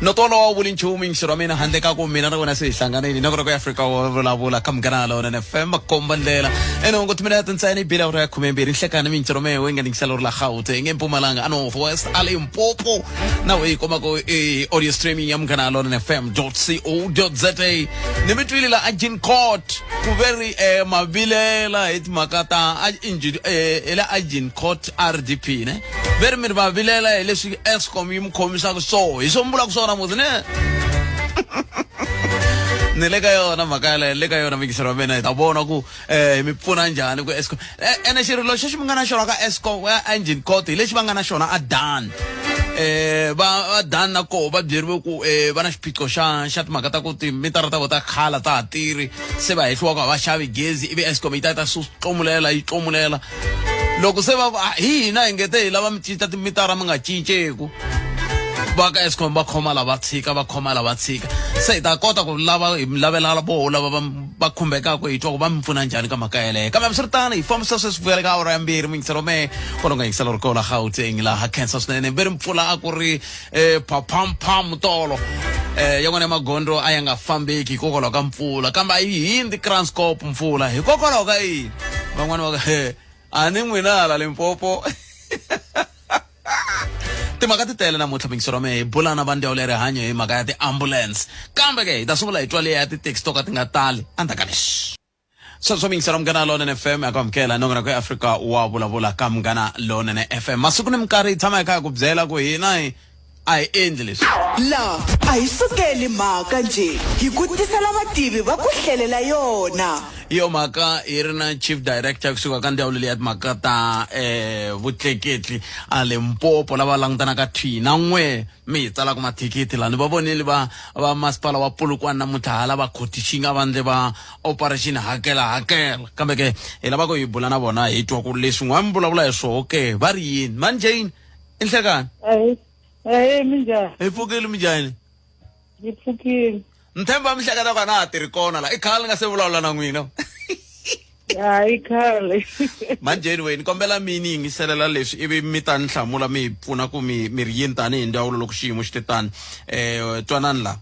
Notolo wa vuli nchumu yingiselo wa mina handle ka ku mina na wena se hi hlanganile na ku ri ku Afrika wa vulavula ka Munghana Lonene FM makomba ndlela enongo timinete ntsena yi bile awara ya khumembirhi nhlekani mintshelo mehe yi nga ningisela ri la Gauteng eMpumalanga a North West a Limpopo na we yi komaka i audio streaming ya Munghana Lonene FM co za ni mi twile la a Court ku ve ri mavilela hi timhaka ta a engine hi la Agincourt RDP ne ve ri mi ri va vilela hi leswi Eskom yi mi khomisaka so hi swo mi vulaka swona muzi ne ni le ka yona mhaka yaleyo le ka yona mingiselo wa mina hi ta vona ku um mi pfuna njhani ku Eskom ene xirilo xexi mi nga na xona ka Eskom engine court hi lexi va nga na xona a dan va va dan na koho va byeriwe ku va na xiphiqo xa xa timhaka ta ku timitara ta vo ta khala ta ha tirhi se va hehliwa ku a va xavi gezi ivi Eskom yi ta yi ta tlomulela yi tlomulela loko se va ah, hi hina hi ngete hi lava mi cinca timitara mi nga cinceku va ka Eskom va khoma lava tshika va khoma lava tshika se hi ta kota ku lava hi mi lavela voho lava va va khumbekaka hi twa ku va mi pfuna njhani ka mhaka yeleyo kambe hambiswiritano hi fambisa sweswi vuyela ka awara ya mbirhi muyingiselo mehe kwalo nga yingisela ri kola Gauteng laha khensa swinene ve ri mpfula a ku ri phaphamphamu tolo yan'wana ya magondzo a ya nga fambeki hikokwalaho ka mpfula kambe a yi hindzi Kranskop mpfula hikokwalaho ka yini van'wana va ka a ni n'wina hala Limpopo timhaka ti tele namuntlha mingisero mehe hi bula na va ndzawulo ya rihanyo hi mhaka ya ti-ambulance kambe ke hi ta sungula hi twa leya ya ti-taxi to ka ti nga tali endzhaku ka leswi sweswo mingisero Munghana Lonene FM ya ku amukela nongonoko ya Afrika wa vulavula ka Munghana Lonene FM masiku ni minkarhi hi tshama hi kha hi ku byela ku hina hi a hi endli leswi La a hi sukeli mhaka njhe, hi ku tisela vativi va ku hlelela yona. Hi yo mhaka hi ri na chief director kusuka ka ndzawulo leyi ya timhaka ta vutleketli a Limpopo lava langutanaka thwi na n'we mi hi tsalaka mathikithi lani va vonile va va masipala wa Polokwane namuntlha hala va khotixinga va ndle va operation hakela hakela kambe ke hi lava ku hi bula na vona hi twa ku leswi n'wa mi vulavula hi swoho ke va ri yini manjeni i nhlekani Ahee, minjhani? Hi pfukile minjhani? Hi pfukile. Ni tshemba mi hleketa ku a na ha tirhi kona la i khale ni nga se vulavula na n'wina. Hayi khale. Manjheni we ni kombela mi ni yingiselela leswi ivi mi ta ni hlamula mi hi pfuna ku mi mi ri yini tanihi ndzawulo loko xiyimo xi te tani. Twanani la.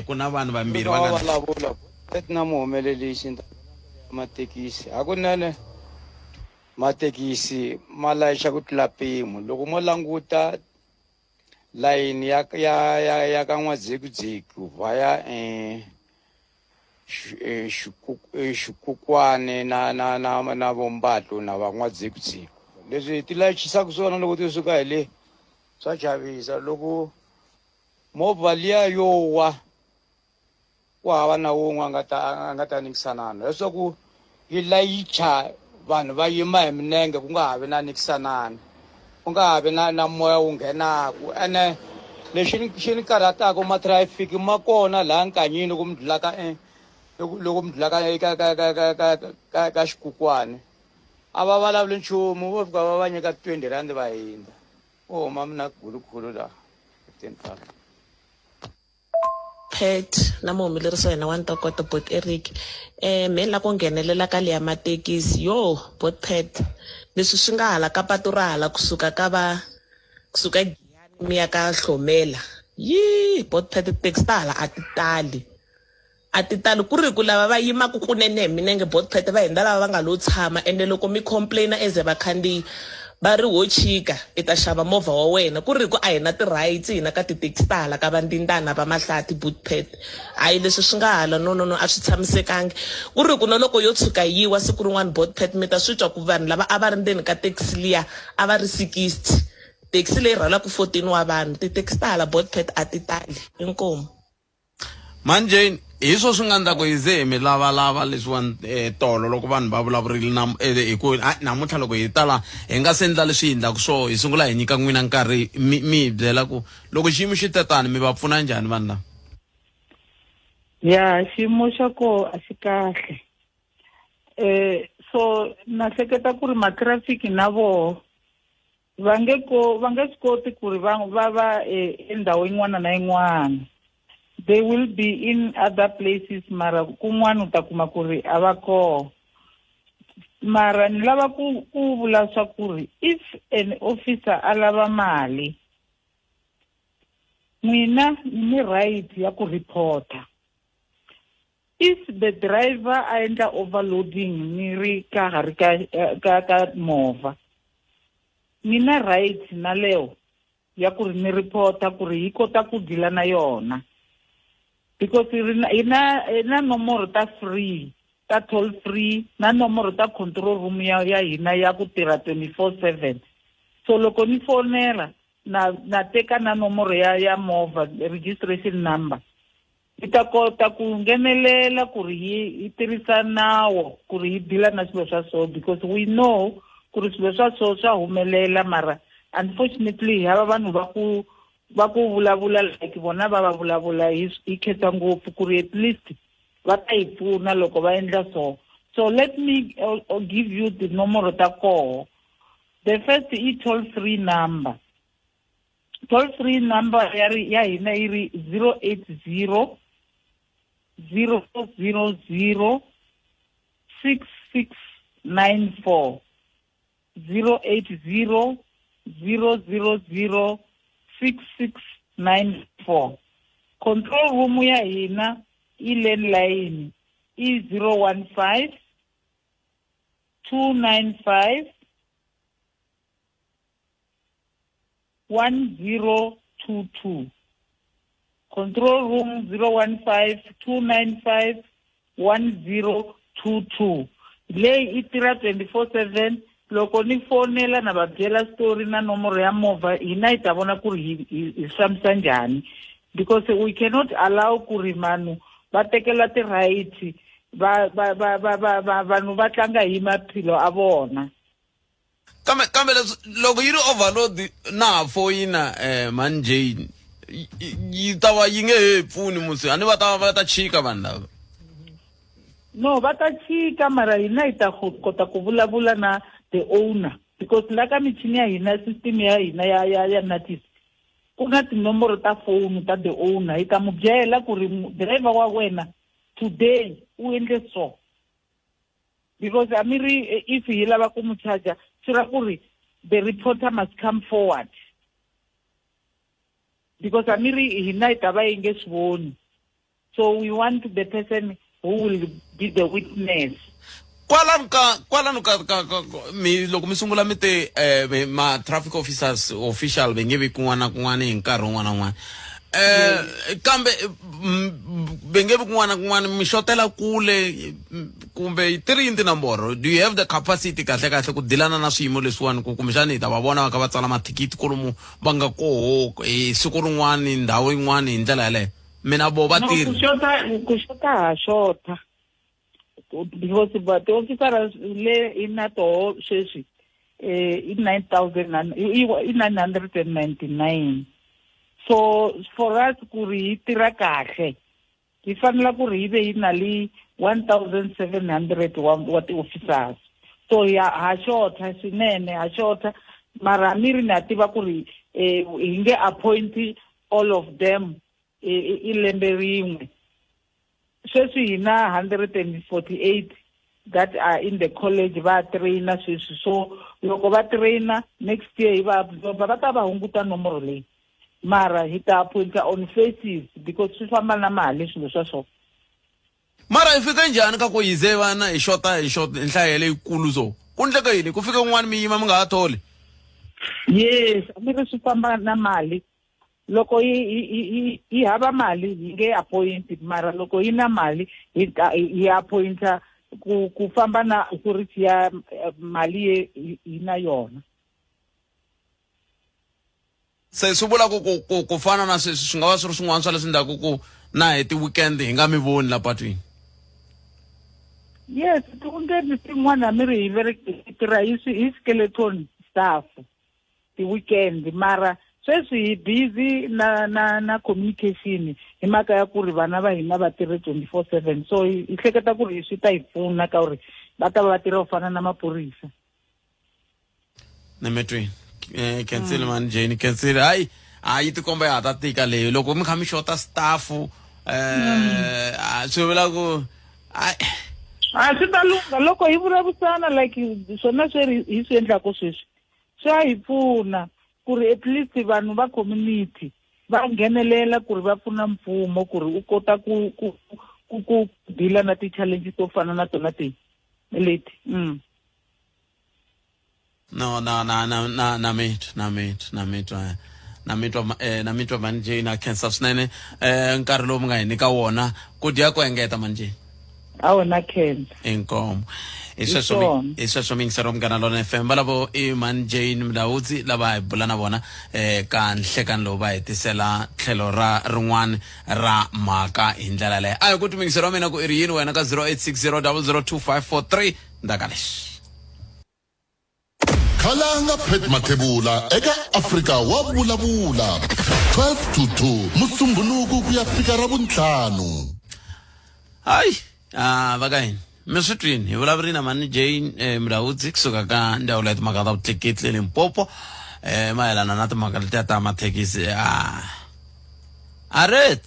Ku na vanhu vambirhi va nga vulavula na muhumelerisi mathekisi hakunene Mathekisi ma layicha ku tlula mpimo. Loko mo languta layini ya ya ya ya ka N'wadzekudzeku via Xikukwane na na na na vo Mbatlo na va N'wadzekudzeku. Leswi ti layichisaka swona loko ti suka hi le swa chavisa. Loko movha liya yo wa ku hava na wun'we a nga ta a nga ta nikisanana leswaku yi layicha vanhu va yima hi minenge ku nga ha vi na nikisanana ku nga ha vi na na moya wu nghenaku ene lexi ni xi ni karhataka matrafiki ma kona laha nkanyini loko mi dlulaka e loko loko mi dlulaka eka ka ka ka ka ka ka xikukwani a va vulavuli nchumu vo fika va va nyika 20 rand va hindza u huma mina gulukhulu laha 15 park. Pat na muhumelerisi wa hina wa ntokoto bot Eric mehe ni la ku nghenelela ka leya mathekisi yo bot Pat leswi swi nga hala ka patu ra hala kusuka ka va kusuka Giyani mi ya ka Hlomela yii bot Pat tithekisi ta hala a ti tali A ti tali ku ri ku lava va yimaka kunene hi minenge bot pet va hundza lava va nga lo tshama ende loko mi complain as vakhandziyi va ri ho chika i ta xava movha wa wena ku ri ku a hi na ti rights hina ka ti taxi ta hala ka va Ndindana va Mahlathi boot pet hayi leswi swi nga hala no no no a swi tshamisekangi ku ri ku na loko yo tshuka yi wa siku rin'wana bot pet mi ta swi twa ku vanhu lava a va ri ndzeni ka taxi liya a va ri 60 taxi leyi rhwalaka 14 wa vanhu ti taxi ta hala bot pet a ti tali inkomu. Manjhe hi swo swi nga ndla ku hi ze hi mi lavalava leswiwani tolo loko vanhu va vulavurile na hi ku namuntlha loko hi ta la hi nga se ndla leswi hi ndlaku swoho hi sungula hi nyika n'wina nkarhi mi mi hi byela ku loko xiyimo xi te tani mi va pfuna njhani vanhu lava. Ya xiyimo xa koho a xi kahle so na hleketa ku ri matrafiki na voho va nge ko va nge swi koti ku ri va va va e, endhawu yin'wana na yin'wana they will be in other places mara kun'wana u ta kuma ku ri a va koho mara ni lava ku ku vula swa ku ri if an officer a lava mali N'wina mi ni right ya ku reporta. If the driver a endla overloading ni ri ka ha ri ka ka ka movha, ni na right na leo ya ku ri ni reporta ku ri hi kota ku deala na yona. Because ri na hi na hi na nomoro ta free ta toll free na nomoro ta control room ya ya hina ya ku tirha 24/7. So loko ni fonela na na teka na nomoro ya ya movha registration number yi ta kota ku nghenelela ku ri yi yi tirhisa nawu ku ri yi deala na swilo swa so, because we know ku ri swilo swa so swa humelela, mara unfortunately hi hava vanhu va ku va ku vulavula like vona va va vulavula hi hi khetsa ngopfu ku ri at least va ta hi pfuna loko va endla so. So let me give you tinomoro ta koho. The first i toll free number. Toll free number ya ri ya hina yi ri 080 000 6694, 080 000 6694. Control room ya hina i landline i 015 295 1022. Control room 015 295 1022. Leyi yi tirha 24/7. Loko ni fonela na va byela story na nomoro ya movha, hina hi ta vona ku ri hi hi hi fambisa njhani, because we cannot allow ku ri vanhu va tekela ti-right, va va va va va va vanhu va tlanga hi maphilo a vona. Kambe leswi loko yi ri overload na ha foyina mhani Jane, yi ta va yi nge he pfuni musi, a ni va ta va ta chika vanhu lava. No, va ta chika, mara hina hi ta kota ku vulavula na the owner, because la ka michini ya hina, system ya hina ya ya ya notice, ku na tinomboro ta phone ta the owner. Hi ta mu byela ku ri driver wa wena today u endle so, because a mi ri if hi lava ku mu charger, swi ra ku ri the reporter must come forward, because a mi ri hina hi ta va yi nge swi voni. So we want the person who will be the witness. Kwalano ka mi loko mi sungula mi te ma traffic officers official va nge vi kun'wana na kun'wana hi nkarhi wun'wana na wun'wana, kambe va nge vi kun'wana na kun'wana, mi xotela kule kumbe ti ri yini tinomboro? Do you have the capacity kahle kahle ku dilana na swiyimo leswiwani, ku kumbexani hi ta va vona va kha va tsala mathikithi kolomu va nga koho hi siku rin'wani, ndhawu yin'wani, hi ndlela yaleyo mina vo va tirhi? Ku xota ha xota, because tiofisara le i na toho sweswi i 9000, i 999. So for us ku ri hi tirha kahle, hi fanela ku ri hi ve hi na le 1700 wa ti-officers. So ya ha xota swinene, ha xota, mara mi ri na tiva ku ri hi nge appoint all of them i lembe rin'we. Sweswi hi na 148 that are in the college, va traina sweswi. So loko va traina next year, hi va absorba, va ta va hunguta nomoro leyi, mara hi ta appointa on faces, because swi famba na mali swilo swa swona. Mara hi fike njhani ka ku hi ze vana hi xota, hi xota nhlayo leyikulu? So ku ndleka yini ku fika kun'wana mi yima mi nga ha tholi? Yes, a mi ri swi famba na mali. Loko yi yi yi hava mali, hi nge appoint, mara loko yi na mali, hi ta hi appointa ku famba na authority ya mali ye hi na yona. Se swi vula ku ku fana na sweswi, swi nga va swi ri swin'wana swa leswi endlaku ku na hi ti-weekend hi nga mi voni la patwini? Yes, ti-weekend tin'wana mi ri hi hi tirha hi skeleton staff ti-weekend, mara sweswi hi busy na communication hi mhaka ya ku ri vana va hina va tirhe 24/7. So hi hleketa ku ri swi ta hi pfuna ka uri va ta va va tirha ku fana na maphorisa. Nemetweni khensile mani Jane, khensile. Hayi, hayi, tikomba ya ha ta tika leyi loko mi kha mi xota staff, swi vula ku ai. A swi ta lungha loko hi vulavurisana like swona swi hi swi endlaku sweswi, swa hi pfuna ku ri at least vanhu va community. Va nghenelela ku ri va pfuna mfumo ku ri u kota ku ku ku ku deal-a na ti-challenges to fana na tona ti leti. No, na na na na na mitwa na mitwa na mitwa na mitwa na mitwa manje na khensa swinene nkarhi lowu mi nga hi nyika wona ku dya ku engeta manje. Awa na khensa. Inkomo. Hi sweswo hi sweswo miyingisero wa Munghana Lona FM valavo i Man Jane Mulaudzi lava hi bula na vona ka nhlekani lowu va hi tisela tlhelo ra rin'wana ra mhaka hi ndlela leyo. A hi ku timiyingisero wa mina ku i ri yini wena ka 0860 002543 ndzaka lexi. Khalanga Pat Mathebula eka Afrika wa vulavula 12 to 2 Musumbhunuku ku ya fika Ravuntlhanu. Hayi, ah va ka yini? Mi swi twini, hi vulavuri na Mani Jane Mulaudzi kusuka ka ndzawulo ya timhaka ta vutleketli eLimpopo mayelana na timhaka letiya ta mathekisi. Ah. Aret.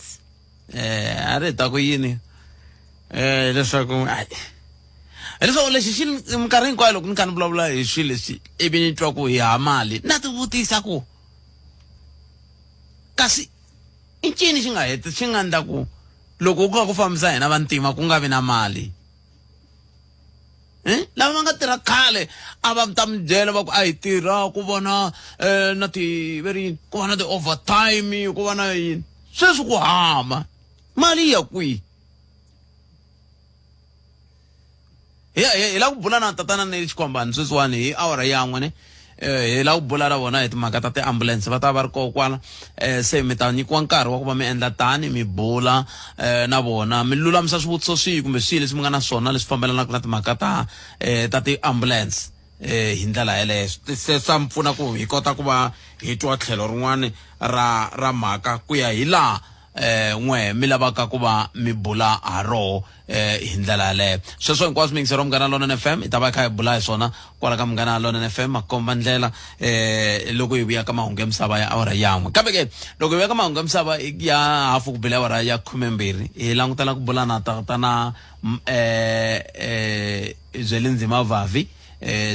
A ri ta ku yini? Leswaku ai hileswaku lexi xi minkarhi hinkwayo loko ni kha ni vulavula hi swilo leswi ivi ni twa ku hi ha mali na ti vutisa ku kasi i ncini xi nga heti xi nga endla ku loko ku nga ku fambisa hina vantima ku nga vi na mali. Lava va nga tirha khale a va ta mi byela va ku a hi tirha ku vona na ti ve ri yini ku va na ti-overtime ku va na yini sweswi ku hava mali yi ya kwihi. Hi lava ku bula na tatana ni Xikwambani sweswiwani hi awara yan'we ne hi lava ku bula na vona hi timhaka ta tiambulense va ta va ri koho kwala se mi ta nyikiwa nkarhi wa ku va mi endla tani mi bula na vona mi lulamisa swivutiso swihi kumbe swihi leswi mi nga na swona leswi fambelanaka na timhaka ta ta tiambulense hi ndlela yeleyo se swa mi pfuna ku hi kota ku va hi twa tlhelo rin'wana ra ra mhaka ku ya hi laha n'we mi lavaka ku va mi bula ha roho hi ndlela yaleyo. Sweswo hinkwaswo miyingiseri wa Munghana Lonene FM hi ta va hi kha hi bula hi swona kwala ka Munghana Lonene FM makomba ndlela loko hi vuya ka mahungu ya misava ya awara yan'we. Kambe ke loko hi vuya ka mahungu ya misava ya hafu ku bile awara ya 12 hi langutela ku bula na tatana Zwelinzima Vavi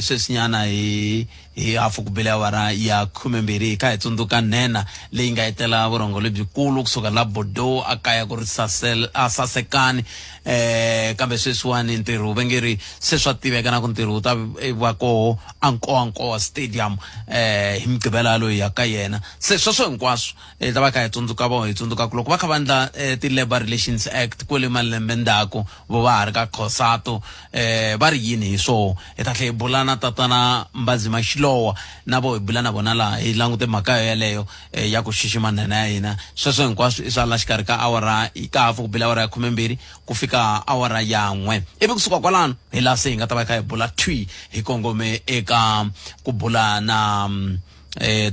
sweswinyana hi hi hafu ku bile awara ya 12 hi kha hi tsundzuka nhenha leyi nga etlela vurhongo lebyikulu kusuka la Bordeaux a kaya ku ri a Sasekani kambe sweswiwani ntirho va nge ri se swa tiveka na ku ntirho wu ta va koho a Nkowankowa Stadium hi Mugqivela loyi ya ka yena. Se sweswo hinkwaswo hi ta va kha hi tsundzuka vo hi tsundzuka ku loko va kha va endla ti-Labour Relations Act kwele malembe ndzhaku vo va ha ri ka COSATU va ri yini hi swoho. Hi ta tlhela hi bula na tatana Mbazima Xilowa na vo hi bula na vona laha hi langute mhaka yeleyo ya ku xixima nhenha ya hina. Sweswo hinkwaswo i swa la xikarhi ka awara ka hafu ku bile awara ya 12 ku fika awara ya 1. Ivi kusuka kwalano hi laha se hi nga ta va hi kha hi bula thwi hi kongome eka ku bula na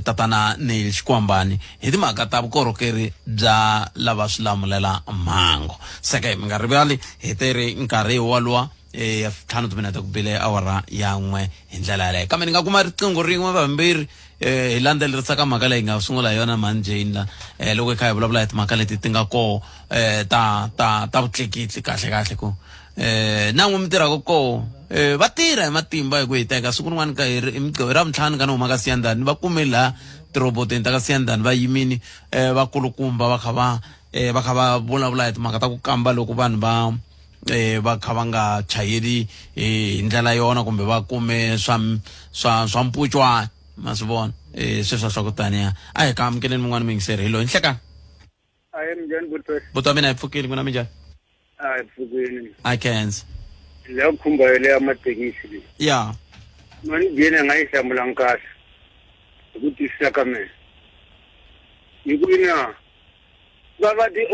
tatana Neil Xikwambani hi timhaka ta vukorhokeri bya lava swi lamulela mhangu. Seke mi nga rivali hi teri nkarhi waluwa ya ntlhanu timinete ku bile awara ya n'we hi ndlela yaleyo. Kambe ni nga kuma riqingho rin'we vambirhi hi landzelerisa ka mhaka leyi hi nga sungula hi yona mhani Jane la loko hi kha hi vulavula hi timhaka leti ti nga koho ta ta ta vutleketli kahle kahle ku na n'we mi tirhaka koho va tirha hi matimba hi ku hiteka siku rin'wana ka hi ri hi Ravuntlhanu ka ni huma ka Siyandhani va kume laha tirhoboteni ta ka Siyandhani va yimini vakulukumba va kha va va kha va vulavula hi timhaka ta ku kamba loko vanhu va va kha va nga chayeli hi ndlela yona kumbe va kume swa swa swa mpucwana ma swi vona sweswo swa ku taniya a hi ka amukeleni mun'wana muyingiseri hi loyi nhlekani. Ahe minjhani buti? Buti wa mina hi pfukile n'wina minjhani? A hi pfukile. A khensa. Leya khumba yele ya mathekisi leyi. Ya. Mani Jane a nga yi hlamulanga kahle hi ku twisisa ka mina. Hi ku ina va va ti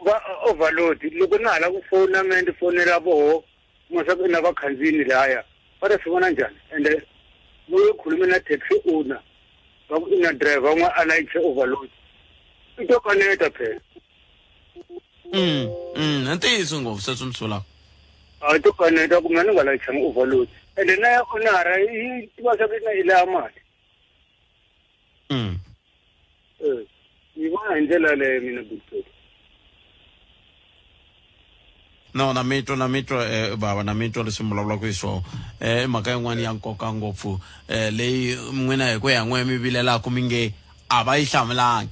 va overload loko na ha la ku fona mina ni fonela voho kuma swa ku ina va khandziyini laya va ta swi vona njhani ende vo khulume na taxi owner va ku ina driver un'we a layiche overload i to kaneta phela. I ntiyiso ngopfu sweswo mi swi vulaka. A i to kaneta ku mina ni nga layichanga overload ende na ya onara yi tiva swa ku ina i laya mali. Ni vona hi ndlela yaleyo mina buti. No na mitwa na mitwa bava na mitwa leswi mi vulavulaka hi swona i mhaka yin'wana ya nkoka ngopfu leyi n'wina hi ku ya n'we mi vilelaka mi nge a va yi hlamulangi.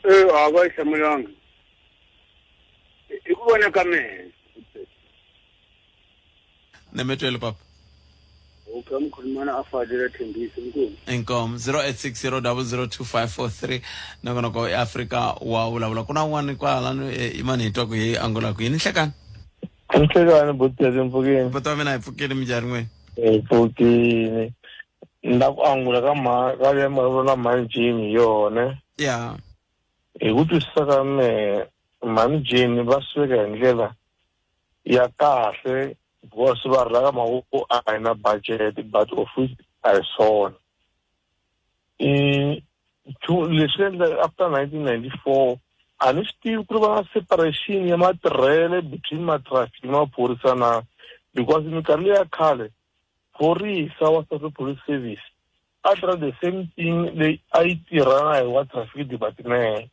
E a va yi hlamulanga hi ku vona ka mehe. Nemetwele papa. Okay, mkhulumana afadela Thembisa inkomu. Inkomu 0860002543 nongonoko ya Afrika wa vulavula ku na un'wana kwalano eh, imani hi twa ku hi angulaka yini nhlekani. Nhlekani botete mpfukeni. Buti wa mina hi pfukile minjhani n'wini? Hi pfukile. Ni la ku angula ka mhaka leyi mi na mhani Jane hi yona. Ya. Hi ku twisisa ka mehe mhani Jane va sweka hi ndlela ya kahle because va ri la ka mavoko a hi na budget but of which a hi swona. I leswi endla after 1994 a ni swi tivi ku ri va na separation ya matirhele between matraffic na maphorisa na because minkarhi leya khale phorisa wa South Police Service a tirha the same thing leyi a yi tirha na hi wa traffic department.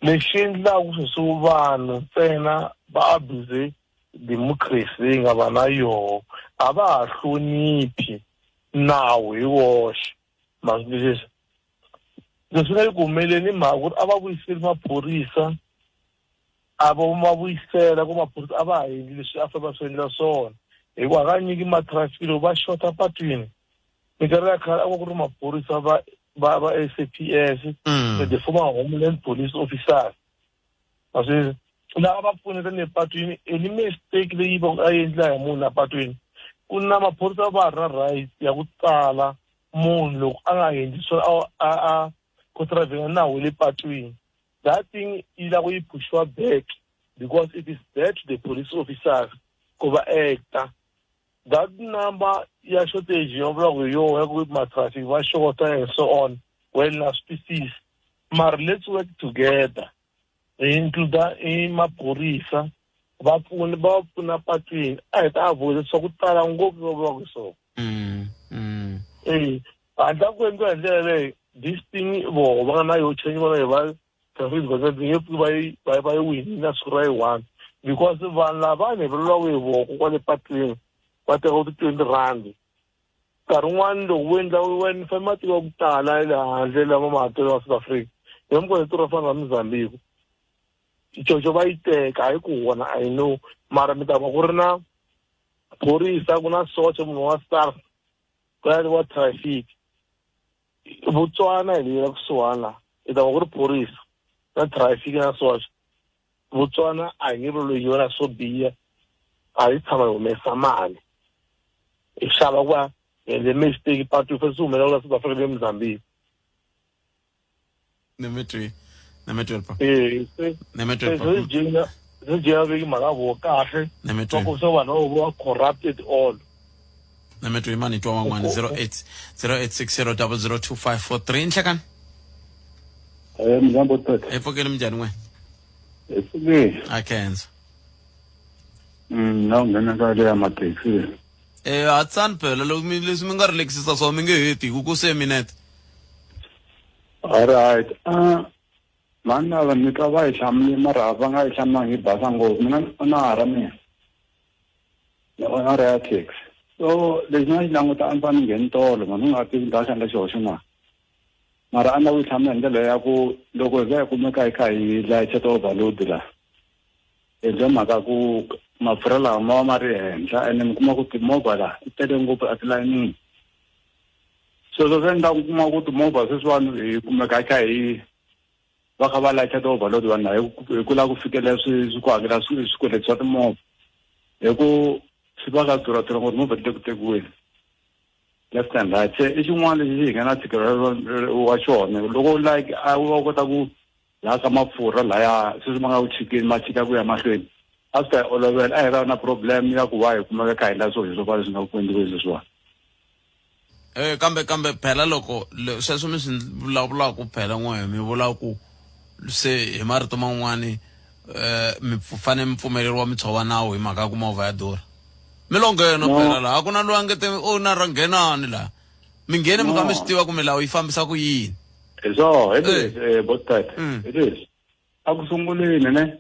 Lexi endlaku sweswi vanhu ntsena va abuse democracy leyi nga va na yoho a va ha hloniphi nawu hi woxe. Ma swi twisisa? Leswi nga le ku humeleni i mhaka ku ri a va vuyiseli maphorisa a vo ma vuyisela ku maphorisa a va ha endli leswi a fanele va swi endla swona hikuva hakanyingi ma-traffic loko va xota patwini minkarhi ya khale a ku ri maphorisa va va va SAPS mm. the former homeland police officers ma swi lava va pfuneta le patwini any mistake leyi va a endla hi munhu la patwini ku na maphorisa va ri na right ya ku tsala munhu loko a nga endli swona a a contravena nawu le patwini that thing yi lava ku yi pushiwa back because it is bad to the police officers ku va acta that number ya shortage yo vula ku hi yona ya ku ma-traffic va xota and so on well na swi twisisi mara let's work together hi include i maphorisa va pfuna va pfuna patwini a hi ta avoid swa ku tala ngopfu va vulaka swona mm, mm. e handle ku endliwa hi ndlela leyi this thing voho va nga na yo change vona hi va traffic department nge pfuki va yi va va yi wini na siku ra yi one because vanhu lavani hi vulavulaka hi voko kwale patwini va teka ti-twenty rand nkarhi wun'wani loko wo endla wena fanele matiko ya ku tala ya le handle lama ma hakeliwa South Africa hi mukona tiro fana na Mozambique coco va yi teka hayi ku wona I know mara mi ta va ku ri na phorisa ku na socha munhu wa SARS ku na wa traffic Botswana hi leyi la kusuhani laha i ta va ku ri phorisa na traffic na socha Botswana a hi nge vuli yona swo biha a yi tshama yi humesa mali hi xava ku va hi endle mistake patu fanele swi humelela la South Africa le Mozambique Nemetwe Nemetwe pa eh se Nemetwe pa se jina se jina veki mhaka vo kahle Nemetwe va kombisa vanhu va corrupted all Nemetwe imani twa van'wana 08 0860 002543 nhlekani Eh mzambo tata. Hi pfukile minjhani n'we? Hi pfukile. A khensa. Na nghena ka leya mathekisi. Eh hatsani phela loko mi leswi mi nga relaxisa swona mi nge heti hi ku ku se minete. All right. Ah mani lava ni twa va yi hlamule mara va nga yi hlamulanga yi basa ngopfu mina na ha ra mina ni onara ya taxi so lexi nga xi languta a ni fane ni ngheni tolo mani u nga tivi ni ta xi endla xihoxo na mara a ni lava ku yi hlamula hi ndlela ya ku loko hi za hi kumeka hi kha hi layicha ti-overload la hi bya mhaka ku mafurha lawa ma va ma ri henhla ene mi kuma ku timovha la ti tele ngopfu etilayinini sweswo swi endla ku kuma ku timovha sweswiwani hi kumeka hi kha hi va kha va layicha ti-overload vanhu lava hi ku lava ku fikelela swi ku hakela swikweleti swa timovha hi ku swi va ka durha durha ngopfu timovha ti le ku tekiweni left and right se i xin'wana lexi hi nga na ntshikelelo wa xona loko like a wa kota ku laha ka mafurha laya sweswi ma nga ku chikeni ma chika ku ya mahlweni a swi ta hi olovela a hi ra na problem ya ku va hi kumeka kha hi endla swilo swo fana leswi nga ku endliweni leswiwani Eh kambe kambe phela loko sweswo mi swi vulavulaka phela n'we mi vula ku se hi marito man'wani eh mi fanele mi pfumeleriwa mi tshova nawu hi mhaka ya ku movha ya durha mi lo nghena phela laha a ku na loyi a nge te u na ra nghenani laha mi nghene mi kha mi swi tiva ku milawu yi fambisa ku yini hi swona hi leswi eh, bostat hi leswi a ku sunguleni ne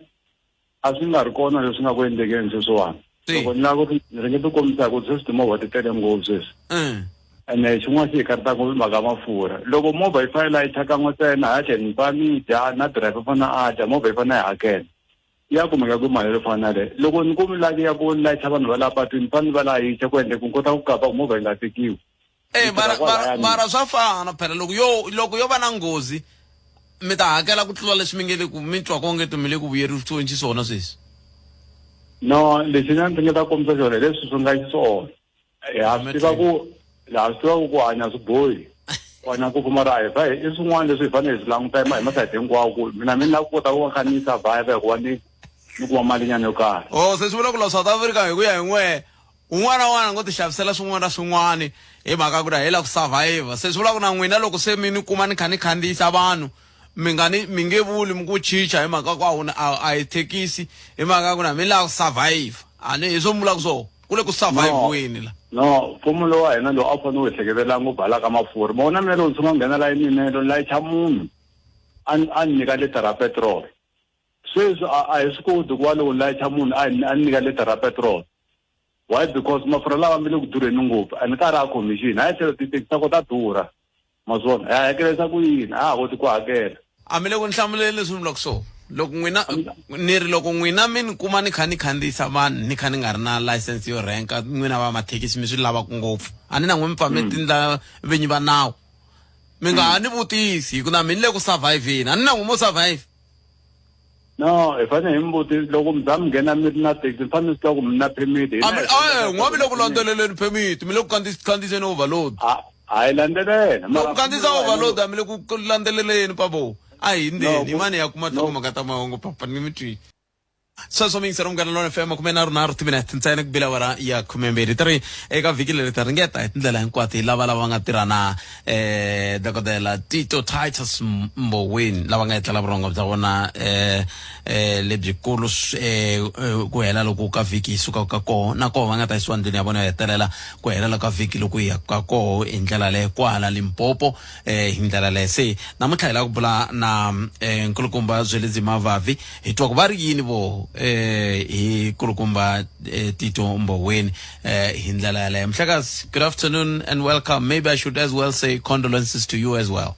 a swi nga ri kona leswi nga ku endlekeni sweswiwani loko ni lava ku ni ringeta ku kombisa ku sweswi timovha ti tele ngopfu sweswi mm. Ene xin'wana xi hi karhataka i mhaka ya mafurha. Loko movha yi fane yi layicha kan'we ntsena ha tlhela ni pfa ni dya na driver u fanele a dya movha yi fanele yi hakela. Ya kumeka kwihi mali yo fana na leyo? Loko ni ku mi lave ya ku ni layicha vanhu va laha patwini ni fanele ni va layicha ku endle ku ni kota ku kapa ku movha yi nga tekiwi. Eh mara mara mara swa fana phela loko yo loko yo va na nghozi mi ta hakela ku tlula leswi mi nge le ku mi twa onge mi le ku vuyerisiweni xiswona sweswi. No, lexi ni ndzi nga ta kombisa xona hi leswi swi nga xiswona. Ha swi tiva ku ha swi tiva ku ku hanya swi bohi ku hanya ngopfu mara a hi fa i swin'wana leswi hi fanele hi swi languta hi masayiti hinkwawo ku mina mi ni lava ku kota ku va kha ni survive hikuva ni ni kuma malinyana yo karhi. Oh se swi vula ku la South Africa hi ku ya hi n'wehe un'wana na un'wana a ngo ti xavisela swin'wana na swin'wana hi mhaka ku ri hi lava ku survive se swi vula ku na n'wina loko se mi ni kuma ni kha ni khandziyisa vanhu mi nga ni mi nge vuli mi ku chicha hi mhaka ku a wu a hi thekisi hi mhaka ku na mi lava ku survive a ni hi swo mi vulaka swona ku le ku survive-weni la no mfumo lowu wa hina lowu a wu fanele wu hi hleketela ngopfu hala ka mafurha ma vona mina loko ni sungula ku nghena layinini loko ni layicha munhu a a ni nyika lita ra petrol sweswi a hi swi koti ku va loko ni layicha munhu a a ni nyika lita ra petrol why because mafurha lawa ma le ku durheni ngopfu and ka ha ri a commission hayi tlhelo tithekisi ta ko ta durha ma swi vona hi hakelisa ku yini a ha koti ku hakela a mi le ku ni hlamuleni leswi ni vulaka swona loko n'wina ni ri loko n'wina mi ni kuma ni kha ni khandziyisa vanhu ni kha ni nga ri na license yo renka n'wina va mathekisi mi swi lavaka ngopfu a ni na n'wi mi pfa mi tindla vinyi va nawu mi nga ha ni vutisi hi ku na mi ni le ku surviveni a ni na n'wi mo survive no hi fanele hi mi vutisa loko mi za mi nghena mi ri na taxi mi fanele mi swi tiva ku mi na permit hi n'wa mi le ku landzeleleni permit mi le ku khandziyiseni overload a hi landzelela loko khandziyisa overload a mi le ku landzeleleni pavo a hi ndzeni hi mani ya kuma nhlokomhaka ta mahungu papa ni mi twile sweswo miyingiselo munghana lona fm khume nharhu nharhu timinete ntsena ku bila awara ya khumembirhi ti ri eka vhiki leri ta ringeta hi tindlela hinkwato hi lava lava nga tirha na eh dokodela Tito Titus Mboweni lava nga etlela vurhongo bya vona eh eh lebyikulu eh, eh ku hela loko ka vhiki yi suka ka koho na koho va nga ta yisiwa ndlwini ya vona yo hetelela ku helela ka vhiki loko yi ya ka koho hi ndlela leyo kwala Limpopo eh hi ndlela leyo se namuntlha hi lava ku bula na eh, nkulukumba Zwelidzi Mavavi hi twa ku va ri yini vo eh hi kulukumba eh, Tito Mboweni eh hi ndlela yaleyo mhlekazi good afternoon and welcome maybe I should as well say condolences to you as well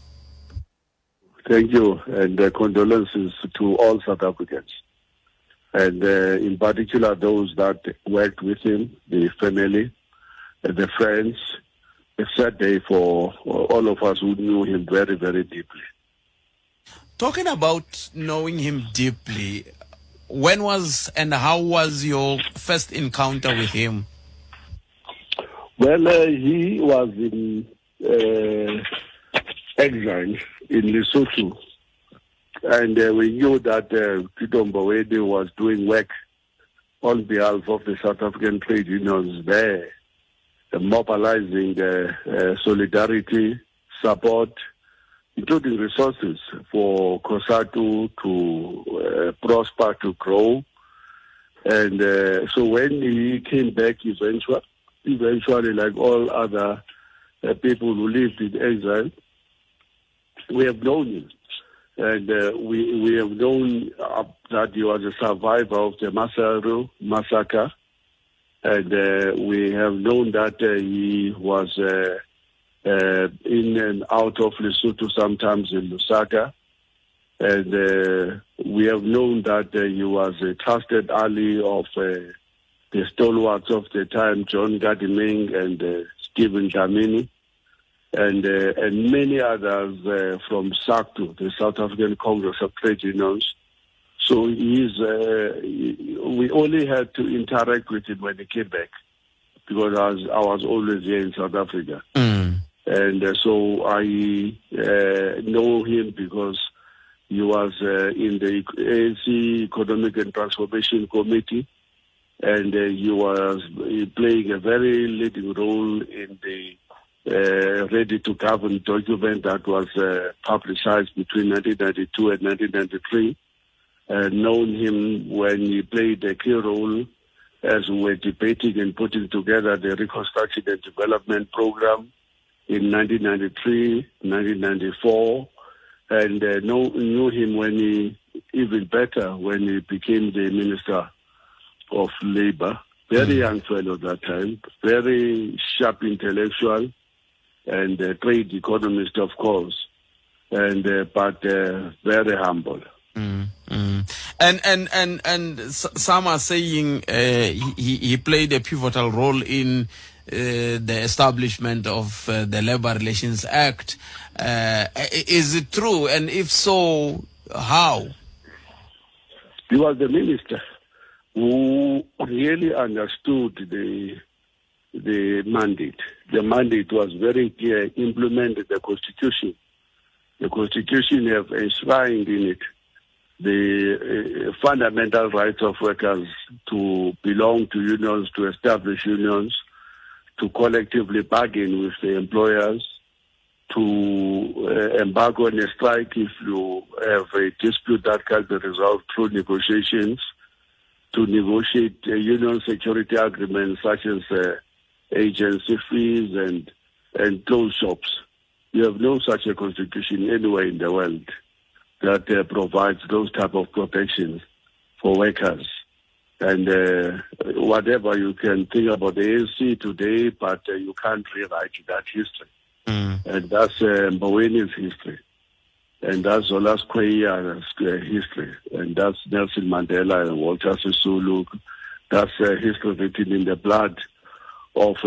Thank you, and condolences to all South Africans, and in particular those that worked with him, the family, the friends. A sad day for all of us who knew him very, very deeply. Talking about knowing him deeply, when was and how was your first encounter with him? Well, he was in exile in Lesotho. And we knew that Tito Mboweni was doing work on behalf of the South African trade unions there, mobilizing solidarity, support, including resources for COSATU to prosper, to grow. And so when he came back eventually, eventually, like all other people who lived in exile, we have known him. And we, we have known that he was a survivor of the Maseru massacre. And we have known that he was in and out of Lesotho, sometimes in Lusaka. And we have known that he was a trusted ally of the stalwarts of the time, John Gadiming and Stephen Dlamini, and, and many others from SACTU, the South African Congress of Trade Unions. So he's, we only had to interact with him when he came back because I was, I was always here in South Africa. And so I know him because he was in the ANC Economic and Transformation Committee, and he was playing a very leading role in the Ready to Govern document that was publicized between 1992 and 1993. Known him when he played a key role as we were debating and putting together the Reconstruction and Development Program in 1993, 1994, and know, knew him when he, even better, when he became the Minister of Labor. Very young fellow that time, very sharp intellectual, and a trade economist, of course, and but very humble. And some are saying he played a pivotal role in the establishment of the Labor Relations Act. Is it true? And if so, how? He was the minister who really understood the mandate. The mandate was very clear: implement the Constitution. The Constitution have enshrined in it the fundamental rights of workers to belong to unions, to establish unions, to collectively bargain with the employers, to embark on a strike if you have a dispute that can be resolved through negotiations, to negotiate union security agreements such as agency fees and closed shops. You have no such a constitution anywhere in the world that provides those type of protections for workers. And whatever you can think about the ANC today, but you can't rewrite that history. And that's Mboweni's history. And that's Zola Skweyiya's history. And that's Nelson Mandela and Walter Sisulu. That's history written in the blood of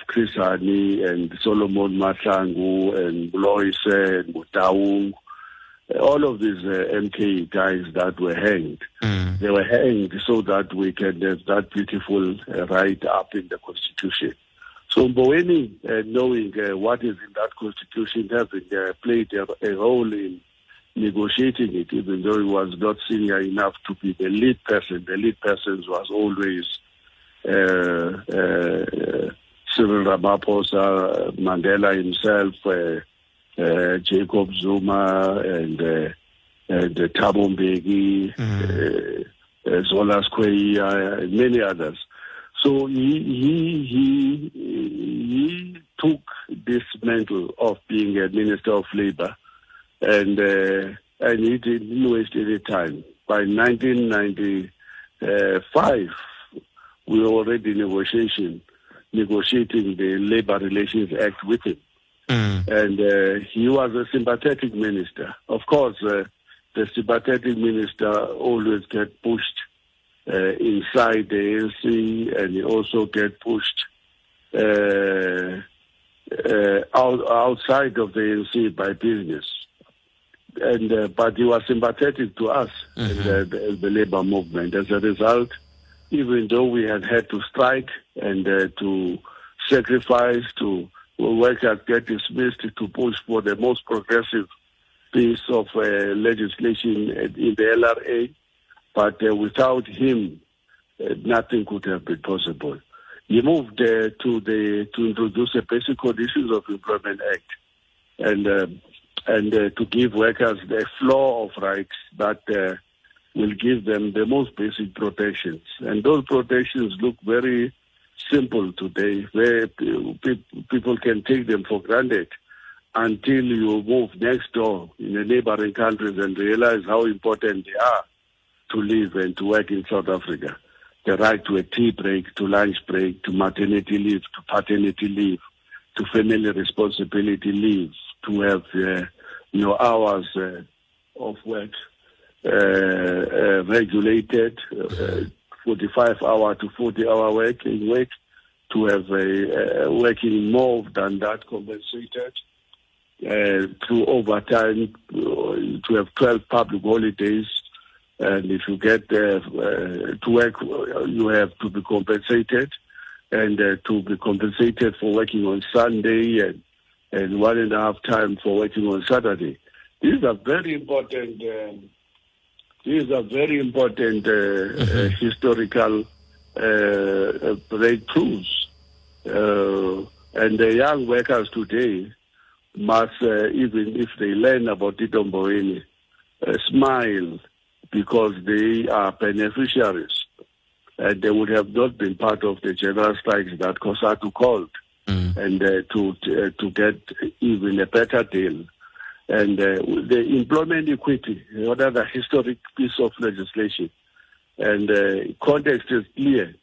Chris Hani and Solomon Mahlangu and Loise and Motaung. All of these MK guys that were hanged. They were hanged so that we can have that beautiful right up in the Constitution. So Mboweni, knowing what is in that Constitution, having played a role in negotiating it, even though he was not senior enough to be the lead person. The lead person was always Cyril Ramaphosa, Mandela himself, Jacob Zuma, and Thabo Mbeki, Zola Skweyiya, and many others. So he took this mantle of being a minister of labor, and he didn't waste any time. By 1995, we were already negotiating the Labor Relations Act with him. And he was a sympathetic minister. Of course, the sympathetic minister always get pushed inside the ANC, and he also get pushed outside of the ANC by business. And but he was sympathetic to us, the labor movement. As a result, even though we had had to strike and to sacrifice, to workers get dismissed, to push for the most progressive piece of legislation in the LRA, but without him, nothing could have been possible. He moved to introduce the Basic Conditions of Employment Act, and to give workers the floor of rights that will give them the most basic protections. And those protections look very simple today, where people can take them for granted until you move next door in the neighboring countries and realize how important they are to live and to work in South Africa. The right to a tea break, to lunch break, to maternity leave, to paternity leave, to family responsibility leave, to have your hours of work regulated, 45-hour to 40-hour working week, to have a working more than that compensated, through overtime, to have 12 public holidays. And if you get to work, you have to be compensated, and to be compensated for working on Sunday and 1.5 times for working on Saturday. These are very important. These are very important historical breakthroughs. And the young workers today must, even if they learn about Tito Mboweni, smile, because they are beneficiaries. And they would have not been part of the general strikes that COSATU called, and to get even a better deal. And the employment equity, another historic piece of legislation. And context is clear.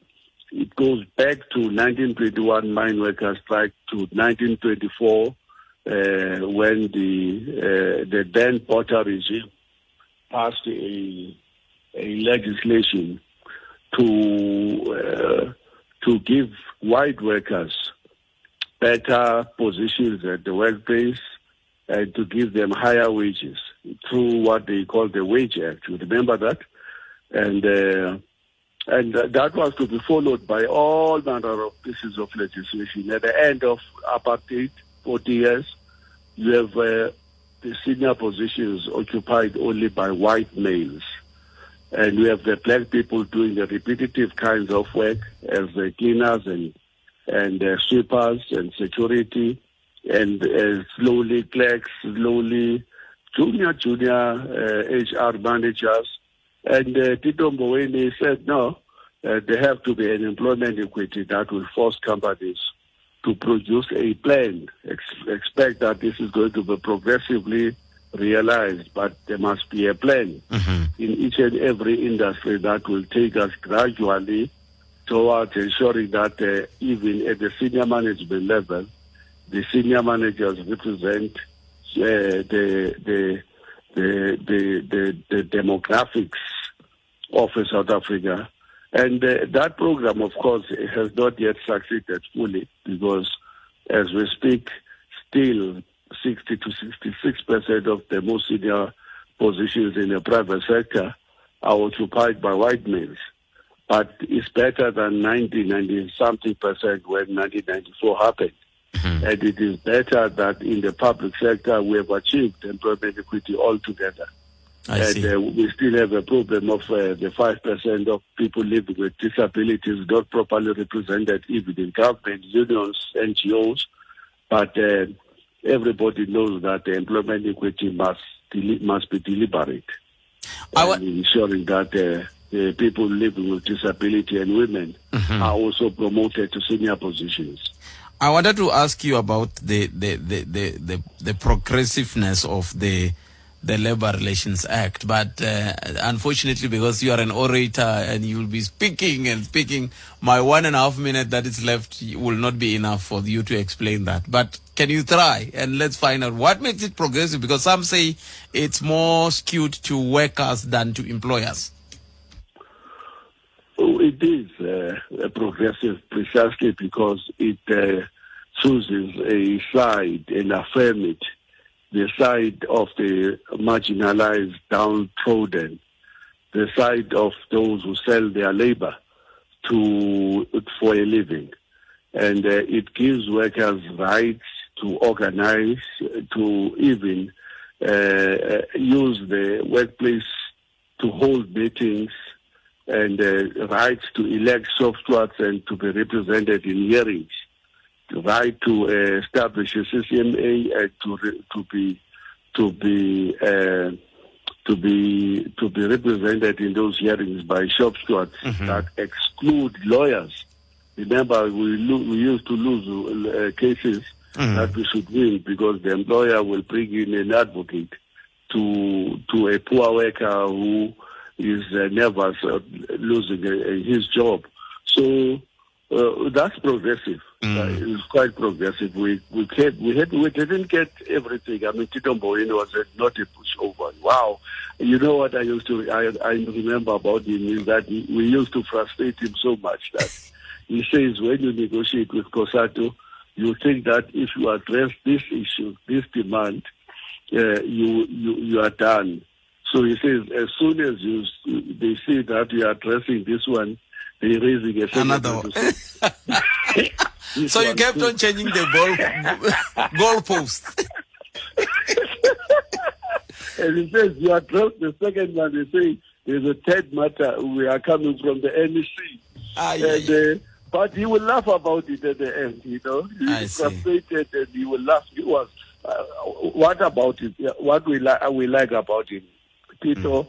It goes back to 1921 mine workers strike to 1924 when the then Botha regime passed a legislation to give white workers better positions at the workplace and to give them higher wages through what they call the Wage Act. You remember that? And that was to be followed by all manner of pieces of legislation. At the end of apartheid, 40 years, you have the senior positions occupied only by white males. And we have the black people doing the repetitive kinds of work as the cleaners and sweepers and security, and slowly clerks, slowly junior HR managers. And Tito Mboweni said, no, there have to be an employment equity that will force companies to produce a plan. Expect that this is going to be progressively realized, but there must be a plan in each and every industry that will take us gradually towards ensuring that even at the senior management level, the senior managers represent the demographics of South Africa. And that program, of course, has not yet succeeded fully because, as we speak, still 60 to 66% of the most senior positions in the private sector are occupied by white males. But it's better than 90-something percent when 1994 happened. Mm-hmm. And it is better that in the public sector we have achieved employment equity altogether. I see. We still have a problem of the 5% of people living with disabilities not properly represented even in government, unions, NGOs. But everybody knows that the employment equity must be deliberate. And ensuring that the people living with disability and women are also promoted to senior positions. I wanted to ask you about the progressiveness of the Labor Relations Act, but unfortunately, because you are an orator and you will be speaking and speaking, my 1.5 minute that is left will not be enough for you to explain that. But can you try and let's find out what makes it progressive? Because some say it's more skewed to workers than to employers. Oh, it is progressive precisely because it chooses a side and affirms it, the side of the marginalized, downtrodden, the side of those who sell their labor for a living. And it gives workers rights to organize, to even use the workplace to hold meetings, and rights to elect shop stewards and to be represented in hearings, the right to establish a CCMA and to be represented in those hearings by shop stewards that exclude lawyers. Remember, we used to lose cases that we should win because the employer will bring in an advocate to a poor worker who is nervous losing his job. So that's progressive. It's quite progressive. We didn't get everything. I mean, Tito Mboweni was not a pushover. Wow. You know what I remember about him is that we used to frustrate him so much that he says when you negotiate with COSATU, you think that if you address this issue, this demand, you are done. So he says, as soon as they see that you are addressing this one, they're raising a another one. So you kept on changing the goalpost. And he says, you address the second one, they say, there's a third matter, we are coming from the NEC. But he will laugh about it at the end, you know. He's frustrated and he will laugh. He was, what about it? What we like about him? Tito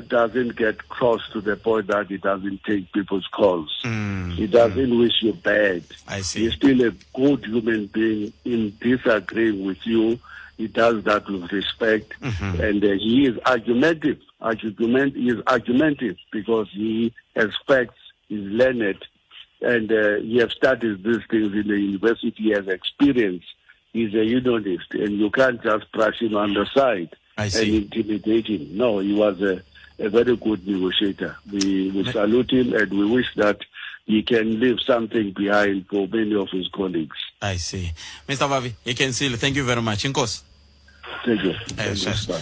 doesn't get cross to the point that he doesn't take people's calls. He doesn't wish you bad. I see. He's still a good human being in disagreeing with you. He does that with respect. And he is argumentative. He is argumentative because he expects, he's learned, And he has studied these things in the university. He has experience. He's a unionist, and you can't just brush him on the side and intimidate him. No, he was a, a very good negotiator. We, we salute him and we wish that he can leave something behind for many of his colleagues. I see. Mr. Vavi, you Thank you very much. Inkosi. Thank you. Eh,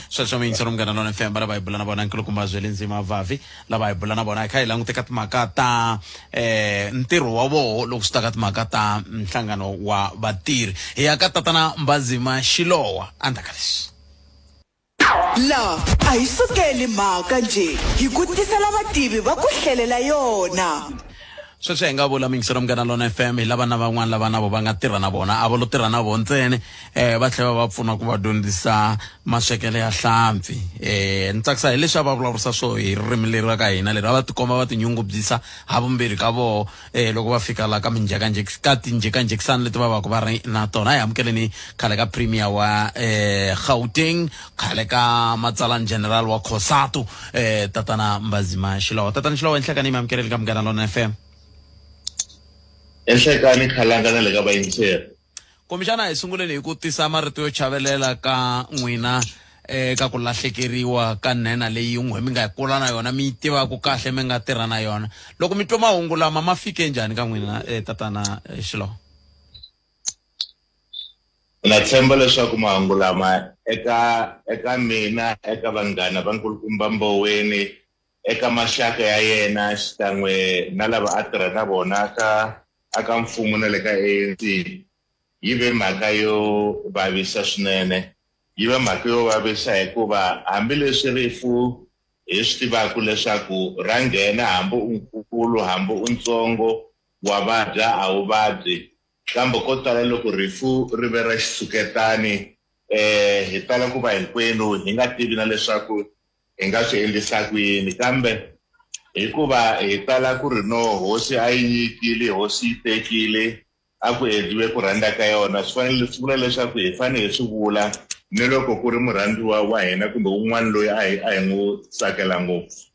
sweswo miyingiseri munghana lona fm lava hi bula na vona nkulukumba Zwelinzima Vavi lava hi bula na vona hi kha hi langute ka timhaka ta eh ntirho wa voho loko swi ta ka timhaka ta nhlangano wa vatirhi hi ya ka tatana Mbazima Xilowa endzhaku ka leswi La a hi sukeli mhaka njhe hi ku tisela vativi va ku hlelela yona. Sweswi hi nga vula miyingiseri munghana lona fm hi lava na van'wana lava na vo va nga tirha na vona a va lo tirha na vona ntsena um va tlhela va va pfuna ku va dyondzisa maswekelo ya hlampfi um ni tsakisa hi leswi a va vulavurisa swo hi ririmi leri ra ka hina leri a va tikomba va tinyungubyisa ha vumbirhi ka voho um loko va fika la ka ka tinjhekanjhekisano leti va va ku va ri na tona a hi amukeleni khale ka premier wa um gauteng khale ka matsalani general wa cosatu eh tatana Mbazima Xilowa tatana Xilowa enhlekani mi amukeleli ka Munghana Lona FM enhlekani khalanga na le ka vayingiseri kumbexana hi sunguleni hi ku tisa marito yo chavelela ka n'wina eka ku lahlekeriwa ka nhenha leyi n'we mi nga kula na yona mi yi tivaka kahle mi nga tirha na yona loko mi twa mahungu lama ma fike njhani ka n'wina eh, tatana eh, Xilowa Na tshemba leswaku mahungu lama eka eka mina, eka vanghana va Nkulukumba Mboweni, eka maxaka ya yena xikan'we na lava a tirha na vona ka aka mfumo na le ka ANC yi ve mhaka yo vavisa swinene. Yi ve mhaka yo vavisa hikuva hambileswi rifu hi swi tivaka leswaku ra nghena hambi u nkulu hambi u ntsongo, wa vabya a wu vabyi, Kambe ko tala loko rifu ri ve ra xitshuketani, hi tala ku va hinkwenu hi nga tivi na leswaku hi nga swi endlisa ku yini. Kambe hikuva hi tala ku ri no hosi a yi nyikile, hosi yi tekile, a ku endliwe ku rhandza ka yona, swi fanele swi vula leswaku hi fanele hi swi vula ni loko ku ri murhandziwa wa hina kumbe un'wana loyi a hi a hi n'wi tsakela ngopfu.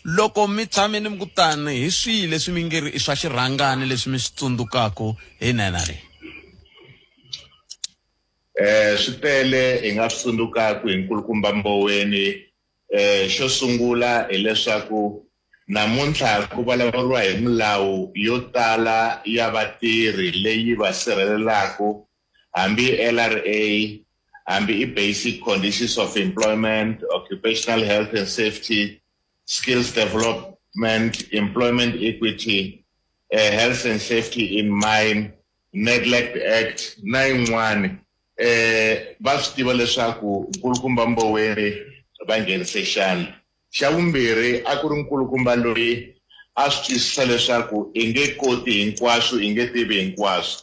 Loko mi tshamile mi ku tani, hi swihi leswi mi nge ri i swa xirhangani leswi mi swi tsundzukaku hi nhenha leyi? Eh, swi tele hi nga swi tsundzukaku hi Nkulukumba Mboweni. Eh, xo sungula hileswaku namuntlha ku vulavuriwa hi milawu yo tala ya vatirhi leyi va sirhelelaka hambi LRA, hambi i Basic Conditions of Employment, Occupational Health and Safety, Skills Development, Employment Equity, eh, Health and Safety in Mine, Neglect Act na yin'wana eh va swi tiva leswaku nkulukumba Mboweni va nghenise xandla xa vumbirhi a ku ri nkulukumba loyi a swi twisisa leswaku i nge koti hinkwaswo i nge tivi hinkwaswo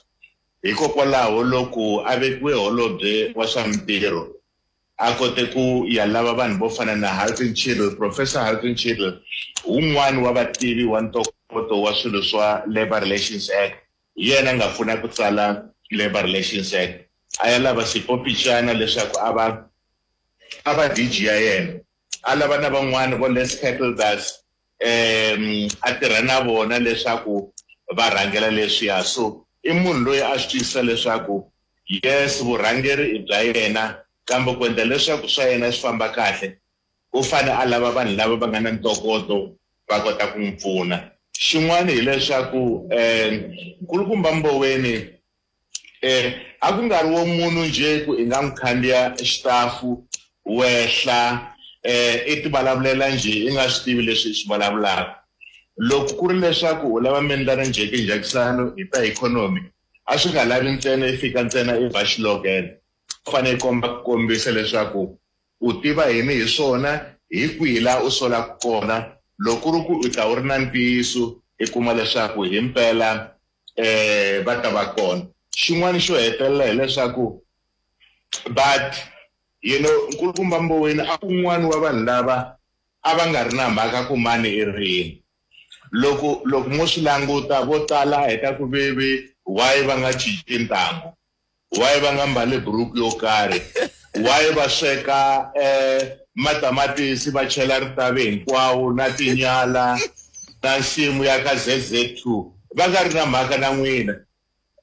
Hikokwalaho loko a vekiwe holobye wa swa mintirho, a kote ku ya lava vanhu vo fana na Halton Cheadle. Professor Halton Cheadle, wun'wana wa vativi wa ntokoto wa swilo swa Labour Relations Act, hi yena a nga pfuna ku tsala Labour Relations Act. A ya lava Sipho Pityana leswaku a va a va DG ya yena. A lava na van'wana vo Les Kettledas um a tirha na vona leswaku va rhangela leswiya so i munhu loyi a swi twisisa leswaku yes vurhangeri i bya yena kambe ku endla leswaku swa yena swi famba kahle u fane a lava vanhu lava va nga na ntokoto va kota ku n'wi pfuna xin'wana hileswaku um nkulukumba Mboweni Eh, a ku nga ri wo munhu njhe ku i nga n'wi khandziya xitafu wehla eh i ti vulavulela njhe i nga swi tivi leswi i swi vulavulaka loko ku ri leswaku u lava mi endla na njhekanjhekisano hi ta ikhonomi a swi nga lavi ntsena i fika ntsena i ba xilogene u fanele i komba ku kombisa leswaku u tiva yini hi swona hi kwihi laha u solaka kona loko ku ri ku u ta u ri na ntiyiso i kuma leswaku himpela eh va ta va kona xin'wana xo hetelela hileswaku but you know nkulukumba Mboweni a un'wana wa vanhu lava a va nga ri na mhaka ku mani i rini loko loko mo swi languta vo tala a heta ku veve why va nga cinci tintangu why va nga mbali buruku yo karhi why va sweka eh matamatisi va chela ritavi hinkwawo na tinyala na nsimu ya ka ZZ2. Va nga ri na mhaka na n'wina.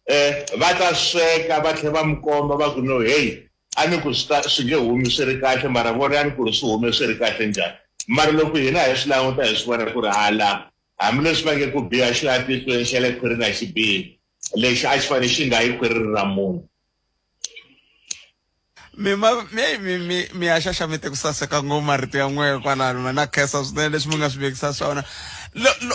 Eh, va ta sweka va tlhela va mi komba va ku no heyi a ni ku swi ta swi nge humi swi ri kahle mara vonani ku ri swi hume swi ri kahle njhani. Mara loko hina hi swi languta hi swi vona ku ri hala hambileswi va nge ku biha xi la tihlweni xa le khwirini a xi bihi lexi a xi fanele xi nga yi khwirini ra munhu. Mi ma mi mi mi mi ya xaxamete ku saseka ngopfu marito ya n'wehe kwalano ma na khensa swinene leswi mi nga swi vekisa swona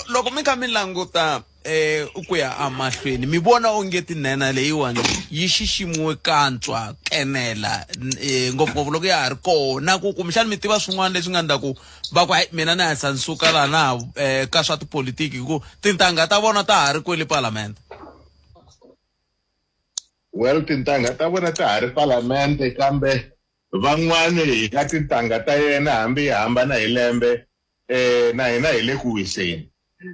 loko mi kha mi languta eh ku ya emahlweni mi vona onge tinhenha leyiwani yi xiximiwe kantswa kenela eh, ngopfungopfu loko ya ha ri kona ku kumbexana mi tiva swin'wana leswi nga endla ku va ku hayi mina ni hatlisa ni suka laha na eh, ka swa tipolitiki hi ku tintangha ta vona ta ha ri kwele palamende. Well, tintangha ta vona ta ha ri palamende kambe van'wani hi nga tintangha ta yena hambi hi hambana hi lembe eh, na hina hi le ku wiseni.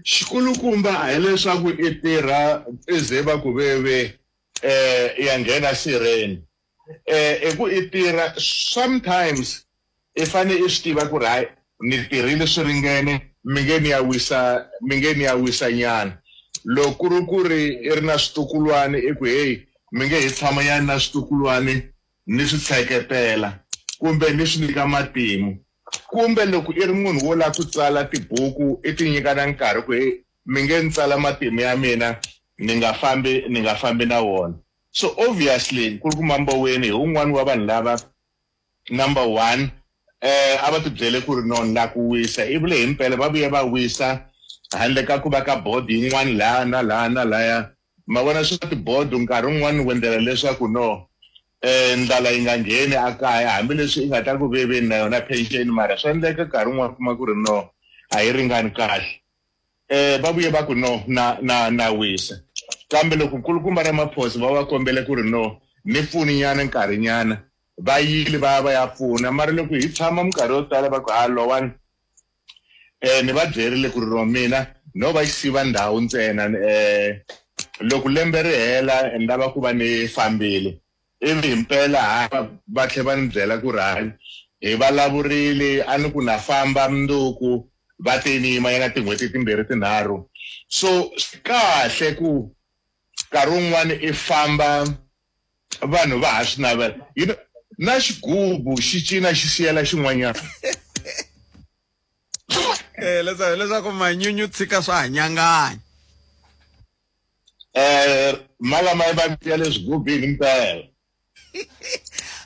Xikulukumba a hi leswaku i tirha i ze va ku veve eh, ya nghena sirheni eh, i ku i tirha sometimes i fane i swi tiva ku ri hayi ni tirhile swi ringene mi nge ni ya wisa mi nge ni ya wisa nyana loko ku ri ku ri i ri na switukulwani i ku heyi mi nge hi tshama nyana na switukulwani ni swi tsheketela kumbe ni swi nyika matimu kumbe loko i ri munhu wo lava ku tsala tibuku i ti nyika na nkarhi ku heyi mi nge ni tsala matimu ya mina ni nga fambi ni nga fambi na wona so obviously Nkulukumba Mboweni hi wun'wani wa vanhu lava Number one, eh, a va tibyele ku ri no ni la ku wisa i vule himpela va vuye va wisa handle ka ku va ka board yin'wana laha na laha na laya ma vona swa tibodo nkarhi wun'wana u endlela leswaku no eh ndlala yi nga ngheni a kaya hambileswi i nga ta ku veveni na yona pension mara swa endleka nkarhi wun'wana kuma ku ri no a yi ringani kahle eh va vuye va ku no na na na wisa kambe loko nkulukumba Ramaphosa va va kombele ku ri no ni pfuni nyana nkarhi nyana va yile va ya va ya pfuna mara loko hi tshama minkarhi yo tala va ku ha lowani eh ni va byerile ku ri ro mina no va xisiva ndhawu ntsena eh loko lembe ri hela ni lava ku va ni fambile ivi himpela ha va tlhe va ni byela ku ri hayi hi vulavurile a ni ku na famba mundzuku va te ni yima nyana tin'hweti timbirhi tinharhu so swi kahle ku nkarhi wun'wani i famba vanhu va ha swi navela you know na xigubu xi cina xi siyela xin'wanyana. Eh leswaku leswaku manyunyu tshika swa ha nyanganya. Eh malama ya va ya le swigubini mpela.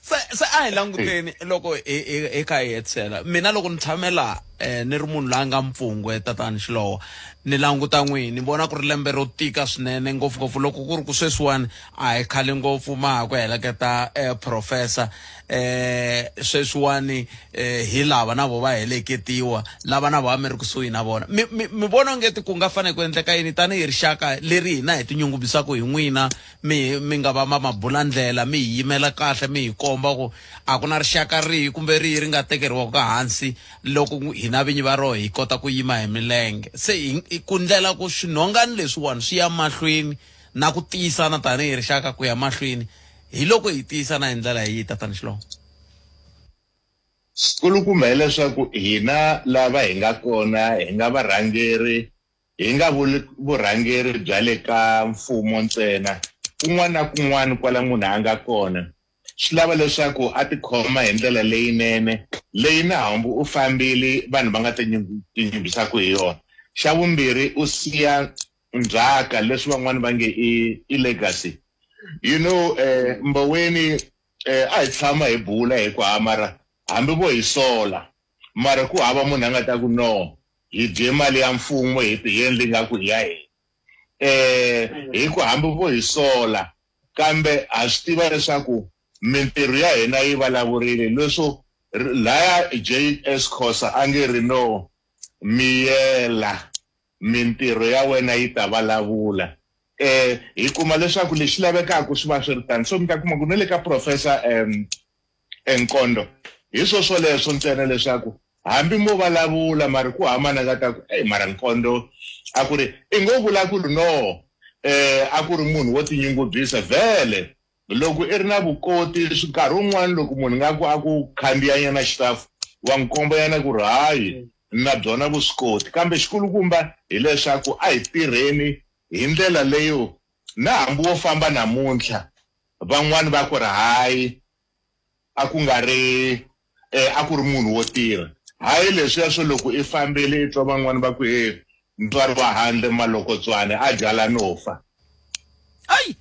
Se se a hi languteni loko hi hi hi kha hi hetisela mina loko ni tshame la eh, ni ri munhu la nga mpfungwe tatani Xilowa ni languta n'wini ni vona ku ri lembe ro tika swinene ngopfungopfu loko ku ri ku sweswiwani a hi khale ngopfu ma ha ku heleketa eh, professor eh sweswiwani eh, hi lava na vo va heleketiwa lava na vo a mi ri kusuhi na vona mi, mi, mi vona ongeti ku nga fanele ku endleka yini tanihi rixaka leri hina hi tinyungubyisaka hi n'wina mi mi nga va mabulandlela mi hi yimela kahle mi hi komba ku a ku na rixaka rihi kumbe rihi ri nga tekeriwaka hansi loko hina vinyi va roho hi kota ku yima hi milenge se ku ndlela ku swinhongani leswiwani swi ya mahlweni na ku tiyisana tanihi rixaka ku ya mahlweni hi loko hi tiyisana hi ndlela yihi tatana Xilongo? Xikulukumba hileswaku hina lava hi nga kona hi nga varhangeri hi nga vuli vurhangeri bya le ka mfumo ntsena, kun'wana na kun'wana kwala munhu a nga kona, swi lava leswaku a tikhoma hi ndlela leyinene leyi na hambi u fambile vanhu va nga tinyungubyisaka hi yona. Xa vumbirhi, u siya ndzhaka, leswi van'wana va nge i i legacy. You know, eh, Mboweni eh, a hi tshama hi bula hi ku ha mara hambi vo hi sola mara ku hava munhu a nga ta ku no hi dye mali ya mfumo hi ti endli nga ku hi ya hina eh hi ku hambi vo hi sola kambe ha swi tiva leswaku mintirho ya hina yi vulavurile leswo laya JS Khosa a nge ri no miyela mintirho ya wena yi ta vulavula eh hi kuma leswaku lexi lavekaka swi va swi ri tano so mi ta kuma ku na le ka professor um Nkondo hi swo swoleswo ntsena leswaku hambi mo vulavula mara ku hama na nga ta ku eyi mara Nkondo a ku ri i ngo vula ku ri no eh a ku ri munhu wo tinyungubyisa vhele loko i ri na vukoti swi nkarhi wun'wani loko munhu nga ku a ku khandziyanyana xitafu wa n'wi kombayana ku ri hayi na byona vuswikoti kambe xikulukumba hileswaku a hi tirheni. Hi ndlela leyo na hambi wo famba namuntlha van'wani va ku ri hayi a ku nga ri eh, a ku ri munhu wo tirha hayi leswiya swo loko i fambile i twa van'wani va ku e ntswari wa handle malokotswane a byala no fa. Ayi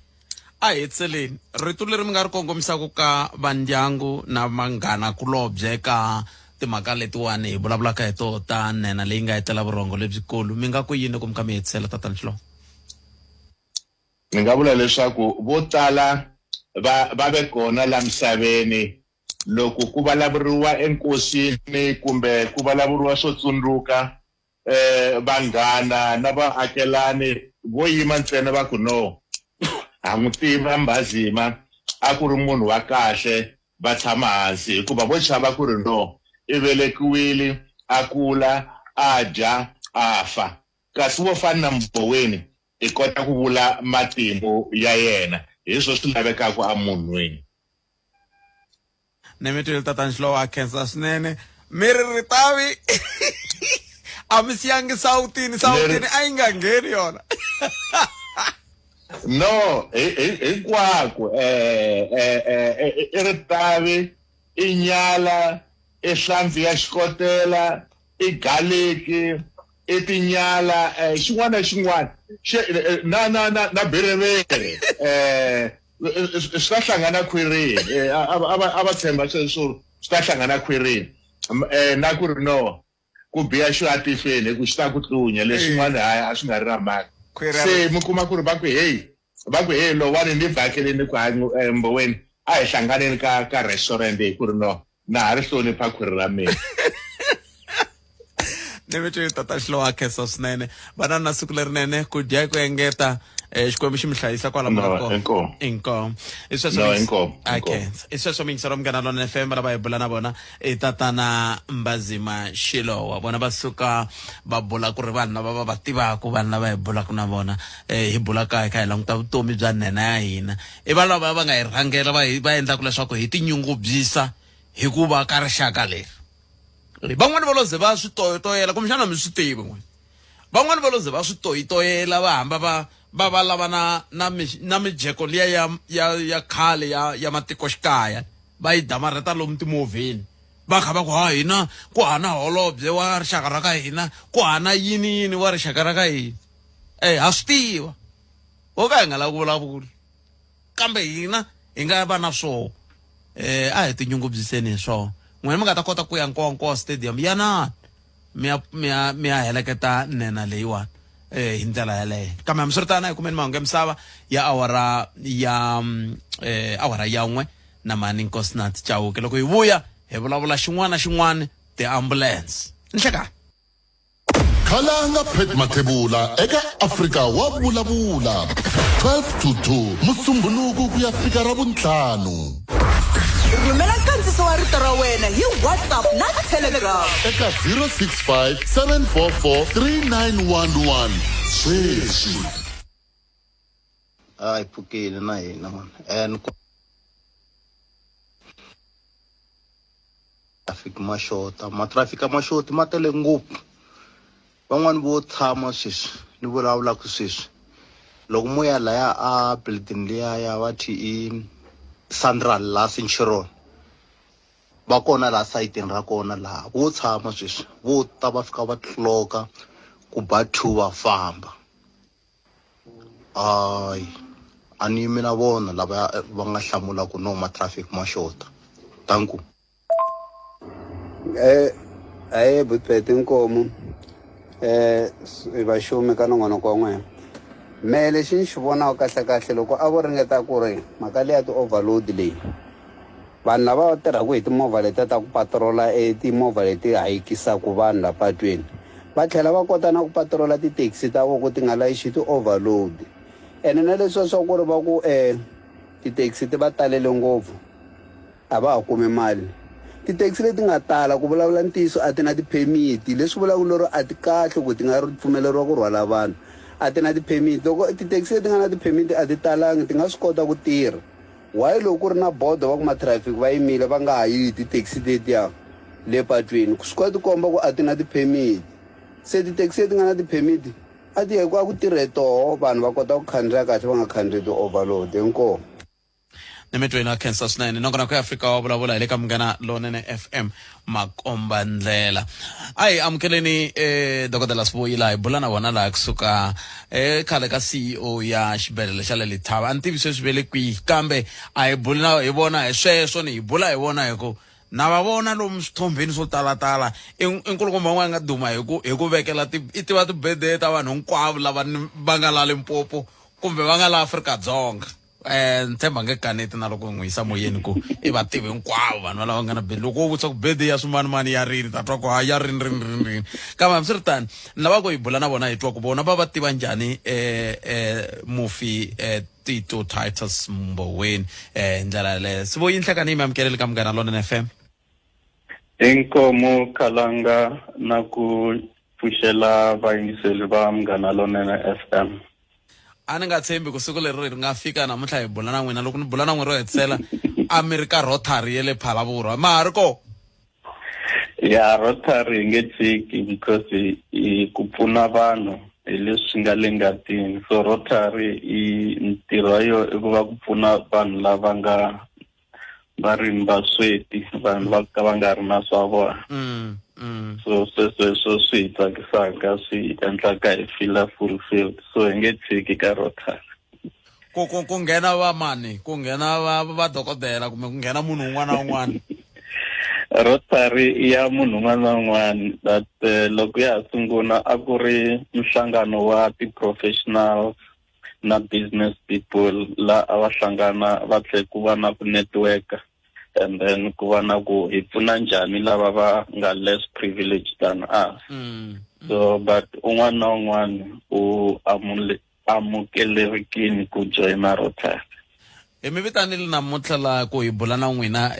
a hi hetseleni rito leri mi nga ri kongomisaka ka vandyangu na vanghana kulobye ka timhaka letiwani hi vulavulaka hi toho ta nhenha leyi nga etlela vurhongo lebyikulu mi nga ku yini loko mi kha mi hetisela tatana Xilowo? Ni nga vula leswaku vo tala va va ve kona la misaveni loko ku vulavuriwa enkosini kumbe ku vulavuriwa swo tsundzuka eh vanghana na vaakelani vo yima ntsena va ku no ha n'wi tiva Mbhazima a ku ri munhu wa kahle va tshama hansi hikuva vo chava ku ri no i velekiwile a kula a dya a fa kasi wo fana na Mboweni i kota ku vula matimu ya yena hi swo swi lavekaka emunhwini. Ni mi twile tatana Xilowo a khensa swinene mi ri ritavi a mi siyangi sawutini sawutini a yi nga ngheni yona. No hinkwako eh eh eh i ritavi i nyala i hlampfi ya xikotela i garlic i tinyala eh xin'wana na xin'wana na na na na berevere eh swi ta hlangana khwirini eh, a va tshemba sweswo swi ta hlangana khwirini eh, na ku ri no ku biha xo atihlweni hi ku xi ta ku tlunya leswin'wana hayi a swi nga ri na mhaka se mi kuma ku ri va ku heyi va ku heyi lowani ni vhakeleni ku hayi eh, mboweni a hi hlanganeni ka ka restaurant hi ku ri no na ha ri hlonipha khwiri ra mina. Ni mi twile tata Xilowa a khensa swinene. Vanani na siku lerinene ku dya ku engeta eh, Xikwembu xi mi hlayisa kwala mi nga No, kona. inkomu. Inkomu. I sweswo No, mi- inkomu, A inkomu. khensa. I sweswo mi yingisela Munghana Lonene FM lava hi bula na vona i tatana Mbazima Xilowa. Vona va suka va bula ku ri vanhu lava va va tivaka vanhu lava hi bulaka na vona eh, hi bulaka hi kha hi languta vutomi bya nhenha ya hina. I vanhu lava va nga hi rhangela va hi va endlaka leswaku hi tinyungubyisa hi ku va ka rixaka leri. Van'wani va lo ze va swi toyitoyela kumbexana mi swi tivi n'wina. Van'wani va lo ze va swi toyitoyela va hamba va va va lava na na na mijeko liya ya ya ya khale ya ya matikoxikaya va yi damarheta lomu timovheni va kha va ku ha hina ku hana holobye wa rixaka ra ka hina ku hana yini yini wa rixaka ra ka hina. Eh ha swi tiva ho ka hi nga lavi ku vulavula kambe hina hi nga va na swoho eh a hi tinyungubyiseni hi swona n'wina mi nga ta kota ku ya Nkowankowa Stadium yanani mi ya mi ya mi ya heleketa nhenha leyiwani eh hi ndlela yaleyo kambe hambiswiritano a hi kumeni mahungu ya misava ya awara ya eh awara ya n'we na mani Nkosinathi Chauke loko hi vuya hi vulavula xin'wana na xin'wana tiambulense nhlekani. Khalanga Pat Mathebula eka Afrika wa vulavula 12 to 2 Musumbhunuku ku ya fika Ravuntlhanu. Rhumela nkandziso wa rito ra wena hi WhatsApp na Telegram. Eka 065 744 3911 sweswi. A hi pfukile na hina mani and traffic ma xota matraffic a ma xoti ma tele ngopfu van'wani vo tshama sweswi ni vulavulaka sweswi loko mo ya laya a building liya ya va thi i central laha centurion va kona laha sayitini ra kona laha vo tshama sweswi vo ta va fika va tloka ku ba two va famba Hayi a ni yimi na vona lava va nga hlamula ku no ma-traffic ma xota thank you. Eh aye butpete inkomu eh vaxumi ka nongonoko wa n'wina mehe lexi ni xi vonaka kahle kahle loko a vo ringeta ku ri mhaka leya ti-overload leyi Vanhu lava va tirhaka hi timovha letiya ta ku patirola e timovha leti hayikisaka vanhu la patwini va tlhela va kota na ku patirola ti-taxi ta vona ku ti nga layichi ti-overload ene na leswiya swa ku ri va ku um ti-taxi ti va talele ngopfu a va ha kumi mali ti-taxi leti nga tala ku vulavula ntiyiso a ti na ti-permit leswi vulaka lero a ti kahle ku ti nga pfumeleriwa ku rhwala vanhu a ti na ti-permit loko ti-taxi leti nga na ti-permit a ti talangi ti nga swi kota ku tirha. Why loko ku ri na bodo va ku ma traffic va yimile va nga ha yi hi ti taxi letiya le patwini swi kota tikomba ku a ti na ti permit se ti taxi leti nga na ti permit A ti a ku tirhe toho vanhu va kota ku khandziya kahle va nga khandziyi ti-overload. Inkomu. Ni mitweni a khensa swinene. Nongonoko ya Afrika wa Vulavula hi le ka Munghana Lonene FM, makomba ndlela. A hi amukeleni dokodela Sivoyi laha hi bula na vona laha kusuka khale ka CEO ya xibedhlele xa le Lethaba. A ni tivi sweswi ve le kwihi, kambe a hi buli na hi vona hi sweswo, ni hi bula hi vona hi ku na va vona lomu swithombeni swo talatala. I nkulukumba un'wana nga duma hi ku hi ku vekela ti i tiva tibede ta vanhu hinkwavo lava va nga la Limpopo kumbe va nga la Afrika-Dzonga. Ni tshemba nge kaneti na loko n'wi yisa moyeni ku i va tivi hinkwavo vanhu va lava nga na bedi. Loko wo vutisa ku bedi ya swimanimani ya rini, ta twa ku ha ya rini rini rini rini. Kambe hambiswiritano ni lava ku hi bula na vona hi twa ku vona va va tiva njhani mufi Tito Titus Mboweni hi ndlela yaleyo. Sivoyi Nhlekani, yi mi amukeleli ka Munghana Lonene FM. Inkomu Khalanga, na ku pfuxela vayingiseli va Munghana Lonene FM. A ni nga tshembi ku siku leri ri nga fika namuntlha hi bula na n'wina. Loko ni bula na n'wina ro hetisela a mi ri ka Rotary ya le Phalaborwa, ma ha ri ko? Ya, Rotary hi nge tshiki because hi ku pfuna vanhu hi leswi nga le ngatini. So Rotary i ntirho wa yona i ku va ku pfuna vanhu lava nga va ri vasweti, vanhu va ka va nga ri na swa vona. So sweswo hi swo swi hi tsakisaka, swi endlaka hi feel fulfilled. So hi nge tshiki ka Rotary. Ku ku ku nghena va mani? Ku nghena va va dokodela kumbe ku nghena munhu un'wana na un'wana? Rotary i ya munhu un'wana na un'wana, but loko ya ha sungula a ku ri nhlangano wa ti-professionals na business people la a va hlangana va tlhe ku va na ku network, and then ku va na ku hi pfuna njhani lava va nga less privileged than us. So but un'wana na un'wana u amukelekini ku joyina Rotary. Hi mi vitanile namuntlha la ku hi bula na n'wina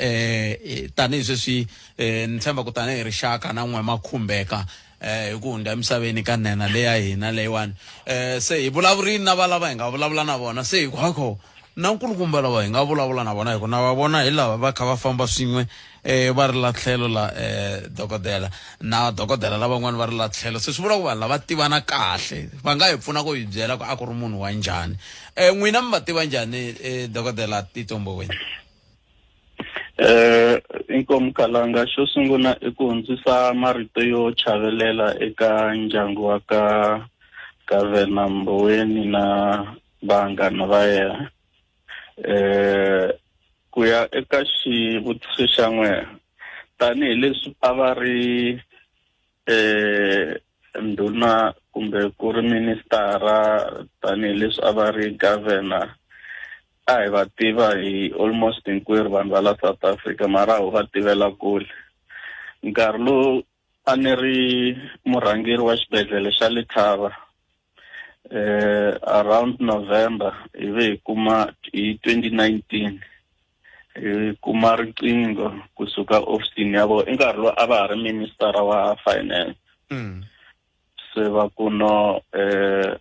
tanihi sweswi ni tshemba ku tanihi rixaka na n'we ma khumbeka hi ku hundza emisaveni ka nena leya hina leyiwani. Se hi vulavurini na valava hi nga vulavula na vona, se hinkwako na nkulukumba lava hi nga vulavula na vona hi ku na va vona hi lava va kha va famba swin'we va ri la tlhelo la dokodela na dokodela lavan'wana va ri la tlhelo. Se swi vula ku vanhu lava tivana kahle va nga hi pfuna ku hi byela ku a ku ri munhu wa njhani. N'wina mi va tiva njhani dokodela Tito Mboweni? Inkomu Khalanga, xo sungula i ku hundzisa marito yo chavelela eka ndyangu wa ka Governor Mboweni na vanghana va yena. Ku ya eka xivutiso xa n'wina, tanihileswi a va ri ndhuna kumbe ku ri ministara, tanihileswi a va ri governor, a hi va tiva hi almost hinkwerhu vanhu va la South Africa, mara ho va tivela kule. Nkarhi lowu a ni ri murhangeri wa xibedhlele xa Lethaba, around November hi ve hi kuma hi 2019 hi kuma riqingho kusuka ofisini ya vona. I nkarhi lowu a va ha ri minister wa finance. Se va ku no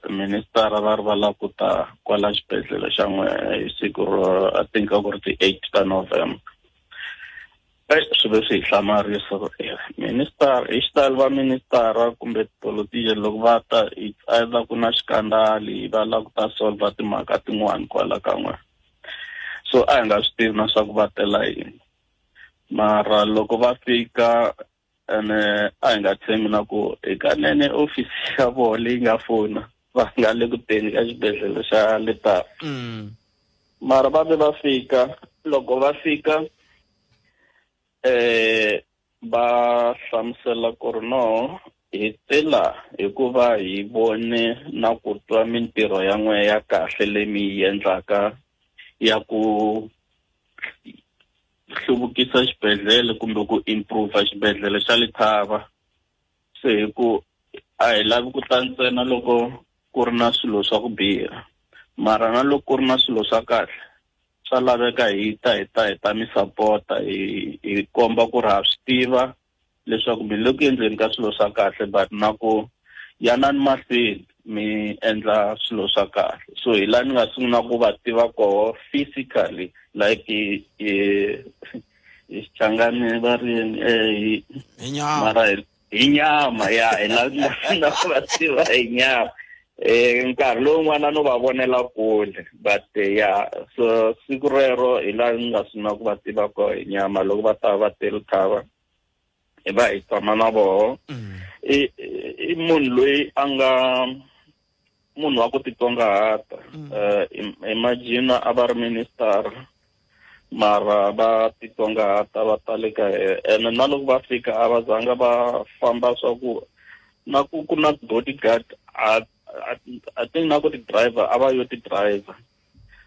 minister va ri va lava ku ta kwala xibedhlele xa n'we hi siku ro, I think a ku ri ti 8 ta November. Swi ve swi hi hlamarisa ku minister, hi xitalo va minister kumbe politician loko va ta it's either ku na xikandali va lava ku ta solve timhaka tin'wani kwala ka n'we. So a hi nga swi tivi na swa ku va tela yini, mara loko va fika ene a hi nga tshembi na ku hikanene office ya vona leyi nga fona va nga le ku teni ka xibedhlele xa Letaba. Mara va ve va fika, loko va fika va hlamusela ku ri no hi tela hikuva hi vone na ku twa mintirho ya n'we ya kahle leyi mi yi endlaka ya ku hluvukisa xibedhlele kumbe ku improve xibedhlele xa Lethaba. Se hi ku a hi lavi ku ta ntsena loko ku ri na swilo swa ku biha, mara na loko ku ri na swilo swa kahle swa laveka hi ta hi ta hi ta mi sapota, hi komba ku ri ha swi tiva leswaku mi le ku endleni ka swilo swa kahle, but na ku yanani mahlweni mi endla swilo swa kahle. So hi laha ni nga sungula ku va tiva koho physically, like hi Xichangani va ri yini, hi nyama. Mara hi nyama, ya, hi laha ni nga sungula ku va tiva hi nyama. Eh nkarhi lowun'wana no va vonela kule but eh, ya so siku rero hi laha ni nga sungula ku va tiva koho hi nyama loko va ta va tele thava hi va hi tshama na voho mm. i i munhu loyi a nga munhu wa ku titsongahata mm. eh, imagine a va ri minister mara va titsongahata va tale ka ene na loko va fika a va zanga va famba swa ku na ku ku na bodyguard a I think na ku ti-driver a va yo ti-driver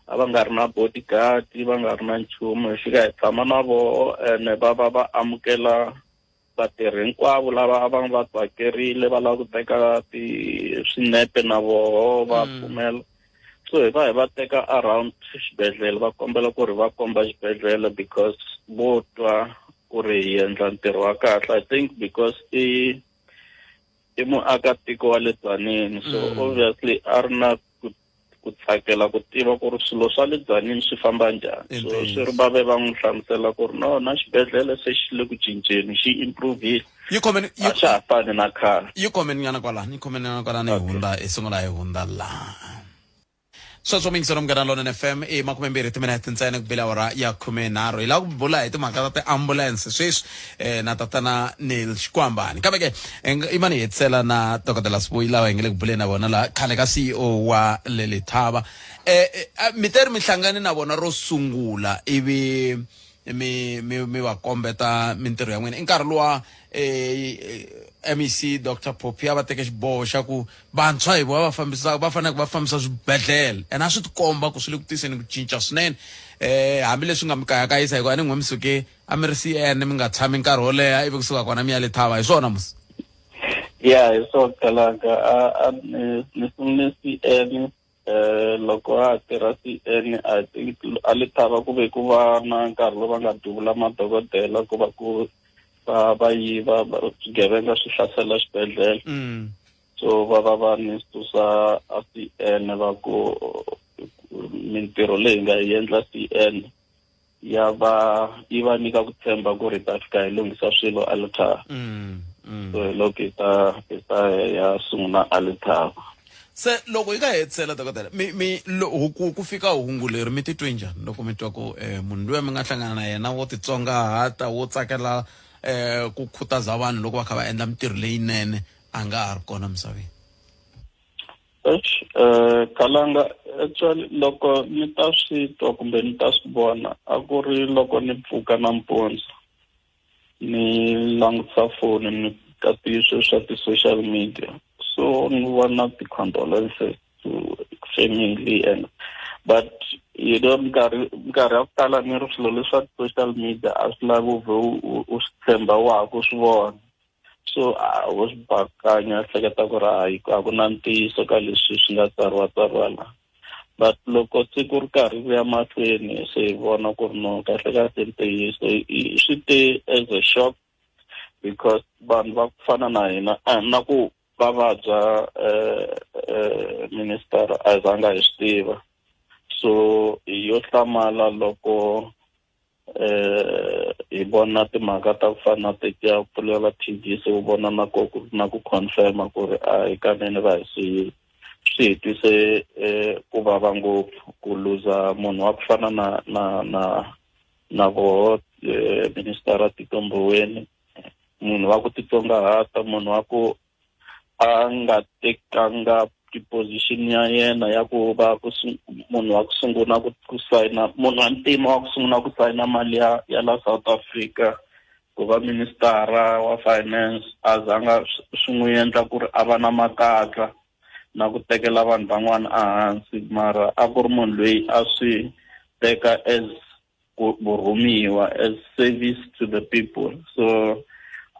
a va nga ri na bodyguard va nga ri na nchumu hi fika hi tshama na voho ene va va va amukela vatirhi hinkwavo lava a va va tsakerile va lava ku teka ti swinepe na voho va mm. pfumela so hi va hi va teka around xibedhlele va kombela ku ri va komba xibedhlele because vo twa ku ri hi endla ntirho wa kahle i think because i i muakatiko wa le Tzaneen so mm. obviously a ri na ku ku tsakela ku tiva ku ri swilo swa le Tzaneen swi famba njhani so swi ri va ve va n'wi hlamusela ku ri no na xibedhlele se xi le ku cinceni xi improvile yi khomeni a xa ha fani na khale yi khomeni nyana kwalani yi khomeni nyana kwalani hi hundza hi sungula hi hundza laha Sweswo muyingiseri wa Munghana Lonene FM i makumembirhi timinete ntsena ku bile awara ya khumenharhu. Hi lava ku bula hi timhaka ta tiambulense sweswi eh, na tatana Neil Xikwambani. Kambe ke i mani hi hetisela na dokodela Sibuyi lava hi nge le ku buleni na vona la khale ka CEO wa le Lethaba. Eh, eh, mi te ri mi hlangane na vona ro sungula ivi mi mi mi va kombeta mintirho ya n'wina i nkarhi luwa eh, MEC Dr Phophi a va teke xiboho xa ku vantshwa hi vona va fambisa va faneleke va fambisa swibedhlele ene a swi tikomba ku swi le ku tiseni ku cinca swinene eh hambileswi nga mi kayakayisa hikuva ni n'we mi suke a mi ri CN mi nga tshami nkarhi wo leha ivi kusuka kona mi ya le thava hi swona musi ya hi swona kalanga a a ni ni sungule CN eh loko a tirha CN I think a le thava ku ve ku va na nkarhi lowu va nga duvula madokodela ku va ku va va yiva swigevenga swi hlasela xibedhlele mm. so va va va ni susa a CN va ku mintirho leyi nga yi endla CN ya va yi va nyika ku tshemba ku ri ta fika hi lunghisa swilo a Lethaba mm, mm. so hi loko hi ta hi ta ya sungula a Lethaba se loko yi ka hetisela dokodela mi mi ku ku fika hungu leri mi titwe njhani loko mi twa ku eh, munhu luya mi nga hlangana na yena wo titsongahata wo tsakela eh, ku khutaza vanhu loko va kha va endla mintirho leyinene a nga ha ri kona misaveni Eish, eh, Kalanga actually loko ni ta swi twa kumbe ni ta swi vona a ku ri loko ni pfuka nampundzu ni langutisa foni ni ka swilo swa ti-social media so ni vona ti-condolences to family and but you know minkarhi minkarhi ya ku tala ni ri swilo leswa social media a swi lavi u vhe u swi tshemba wa ha ku swi vona so a wo swi bakanya hleketa ku ri hayi a ku na ntiyiso ka leswi swi nga tsariwa tsariwa laha but loko siku ri karhi ku ya mahlweni se hi vona ku ri no kahle kahle ntiyiso swi te as a shock because vanhu va ku fana na hina na ku va vabya eh, eh, minister a zanga hi swi tiva so hi yo hlamala loko eh hi vona timhaka ta ku fana na tetiya ku pfulela TV se u vona na ku na ku confirma ku ri a hi kanene va hi siyile swi hi twise eh ku vava ngopfu ku luza munhu wa ku fana na na na na voho eh, minister Tito Mboweni munhu wa ku titsongahata munhu wa ku a nga tekanga position ya yena ya ku va ku munhu wa ku sungula ku ku sayina munhu wa ntima wa ku sungula ku sayina mali ya ya la South Africa ku va ministara wa finance a zanga swi n'wi endla ku ri a va na makatla na ku tekela vanhu van'wana ehansi mara a ku ri munhu loyi a swi teka as ku vurhumiwa as service to the people so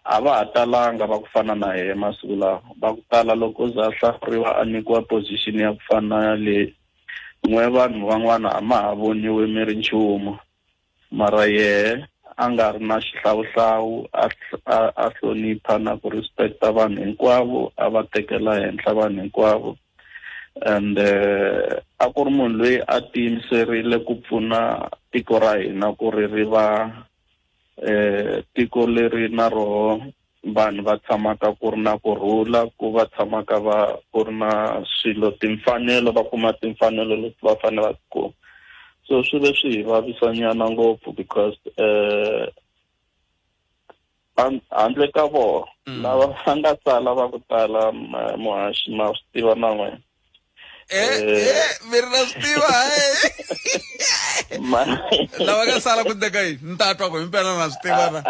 a va ha talanga va ku fana na yena masiku lawa va ku tala loko za a hlawuriwa a nyikiwa position ya ku fana na yaleyi n'we vanhu van'wana a ma ha voniwi mi ri nchumu mara yehe a nga ri na xihlawuhlawu a a hlonipha na ku respecta vanhu hinkwavo a va tekela henhla vanhu hinkwavo and eh, a ku ri munhu loyi a tiyimiserile ku pfuna tiko ra hina ku ri ri va eh tiko leri na roho vanhu va tshamaka ku ri na ku rhula ku va tshamaka va ku ri na swilo timfanelo va kuma timfanelo leti va fanele va ti kuma so swi ve swi hi vavisanyana ngopfu because um handle ka vona mm. lava va nga sala va ku tala muhaxi ma swi tiva na n'wina eh, eh, eh mi ri na swi tiva lava nga sala ku teka yini ni ta twa ku himpela na swi tiva na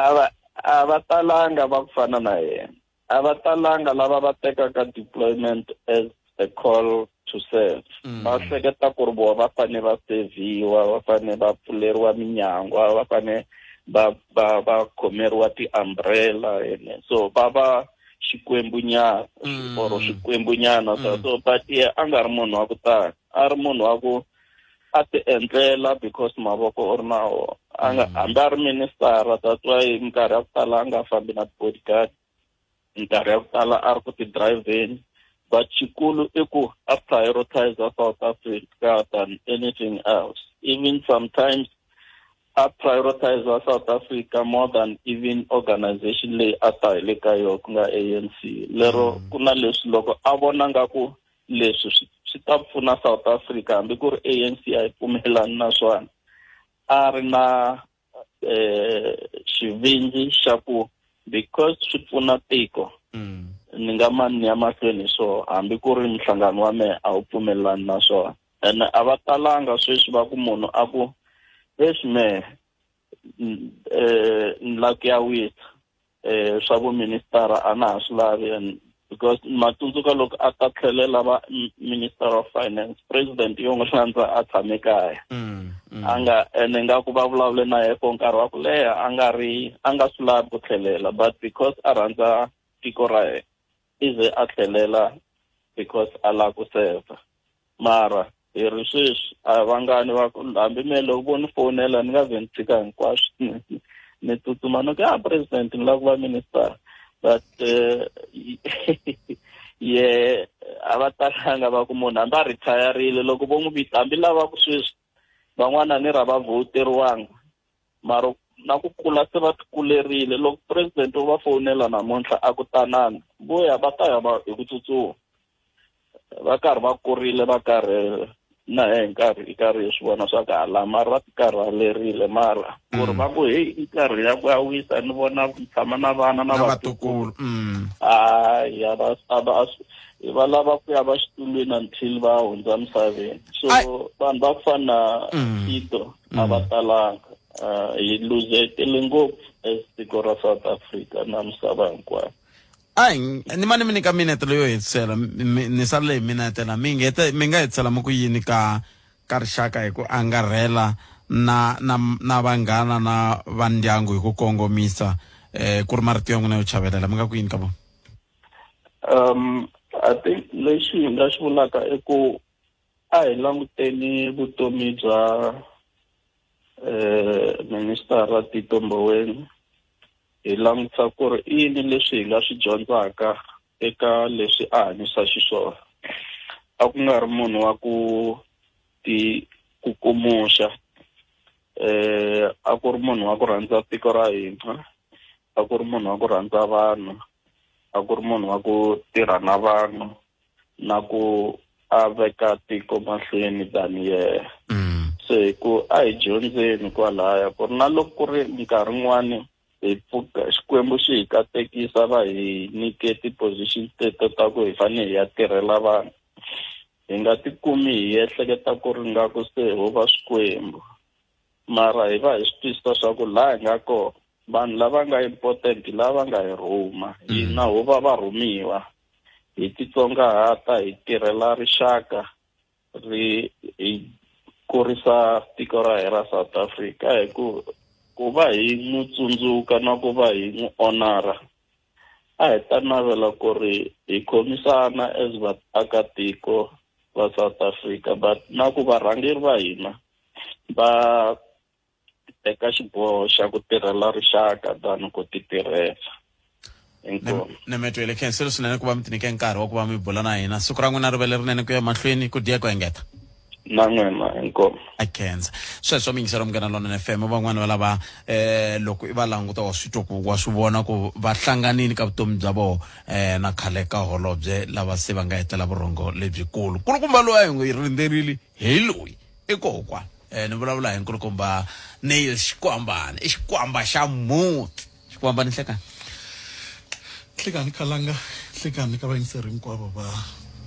a va talanga va ku fana na yena a va talanga lava va tekaka deployment as a call to serve mm. va hleketa ku ri vona va fane va seviwa va fane va pfuleriwa minyangwa va fane va va va khomeriwa ti-umbrella ene so va va xikwembunyana mm. or swikwembunyana mm. so but ye a nga ri munhu wa ku tala a ri munhu wa ku a ti endlela because mavoko u ri na wona a nga mm. hambi a ri ministara that's why minkarhi ya ku tala a nga fambi na ti-bodyguard minkarhi ya ku tala a ri ku ti-driveni but xikulu i ku a prioritize South Africa than anything else even sometimes a prioritize South Africa more than even organization leyi a ta hi le ka yona ku nga ANC lero mm. ku na leswi loko a vona nga ku leswi swi ta pfuna South Africa hambi ku ri ANC a yi pfumelani na swona a ri na eh xivindzi xa ku because swi pfuna tiko mm. ni nga mani ni ya mahlweni hi swona hambi ku ri nhlangano wa mehe a wu pfumelelani na swona ene a va talanga sweswi va ku munhu a ku leswi mehe um ni lava ku ya wisa eh swa vuministara a na ha swi lavi and because ma tsundzuka loko a ta tlhelela va minister of finance president yo n'wi landza a tshame kaya mm, mm. a nga ene nga ku va vulavule na yena for nkarhi wa ku leha a nga ri a nga swi lavi ku tlhelela but because a rhandza tiko ra yena i ze a tlhelela because a lava ku seva mara hi ri sweswi a vangani va ku hambi me loko vo ni fowunela ni nga ze ni tshika hinkwaswo ni tsutsuma ni ku ya ah, president ni lava ku va minister but eh, ye a va talanga va ku munhu hambi a retirerile loko vo n'wi vita hambi lava ku sweswi van'wana ni ra va voteriwanga mara na ku kula se va tikulerile loko president wo va fowunela namuntlha a ku tanani vo ya va ta ya va hi ku tsutsuma va karhi va kurile va karhi na hi nkarhi hi karhi hi swi vona swa ku hala mara va ti karhalerile mara ku ri mm. va ku heyi i nkarhi ya ku ya wisa ni vona ku tshama na vana na vatukulu mm. hayi a va a va va lava ku ya va xitulwini until va hundza misaveni so vanhu va ku fana na mm. Tito a va talanga ah, hi luzetele ngopfu as tiko ra South Africa na misava hinkwayo a ni mane mi nyika minete leyo hetisela ni salele hi minete la mi ngete mi nga hetisela mi ku yini ka ka rixaka hi ku angarhela na na na vanghana na vandyangu hi ku kongomisa eh ku ri marito ya n'wina yo chavelela mi nga ku yini ka vona um i think lexi hi nga xi vulaka i ku a hi languteni vutomi bya eh ministara Tito Mboweni hi langutisa ku ri i yini leswi hi nga swi dyondzaka eka leswi a hanyisa xiswona a ku nga ri munhu wa ku ti kukumuxa eh a ku ri munhu wa ku rhandza tiko ra hina a ku ri munhu wa ku rhandza vanhu a ku ri munhu wa ku tirha na vanhu na ku a veka tiko mahlweni than yehe mm. se hi ku a hi dyondzeni kwalaya ku ri na loko ku ri nkarhi wun'wani hi pfuka xikwembu xi hi katekisa va hi nyike ti-position teto ta ku hi fanele hi ya tirhela vanhu hi nga tikumi hi ehleketa ku ri nga ku se ho va swikwembu mara hi va hi swi twisisa swa ku laha hi nga kona vanhu lava nga important lava nga hi rhuma mm. hina ho va va rhumiwa hi titsongahata hi tirhela rixaka ri hi kurisa tiko ra hina ra South Africa hi ku ku va hi n'wi tsundzuka na ku va hi n'wi honora a hi ta navela ku ri hi khomisana as vaakatiko va South Africa but na ku varhangeri va hina va teka xiboho xa ku tirhela rixaka than ku ti tirhela inkomu ni mi twele khensile swinene ku va mi tinike nkarhi wa ku va mi bula na hina siku ra n'wina ri ve lerinene ku ya mahlweni ku diya ku engeta Na n'wina inkomu. A khensa. Sweswo miyingiselo Munghana Lonene FM van'wana va lava eh loko i va languta wa swi twa ku wa swi vona ku va hlanganile ka vutomi bya vona eh na khale ka holobye lava se va nga etlela vurhongo lebyikulu. Nkulukumba loyi a hi n'wi rindzerile hi loyi i kokwa. Eh ni vulavula hi nkulukumba Neil Xikwambana i xikwamba xa muti. Xikwambana nhlekani. Nhlekani Khalanga, nhlekani ka vayingiseri hinkwavo va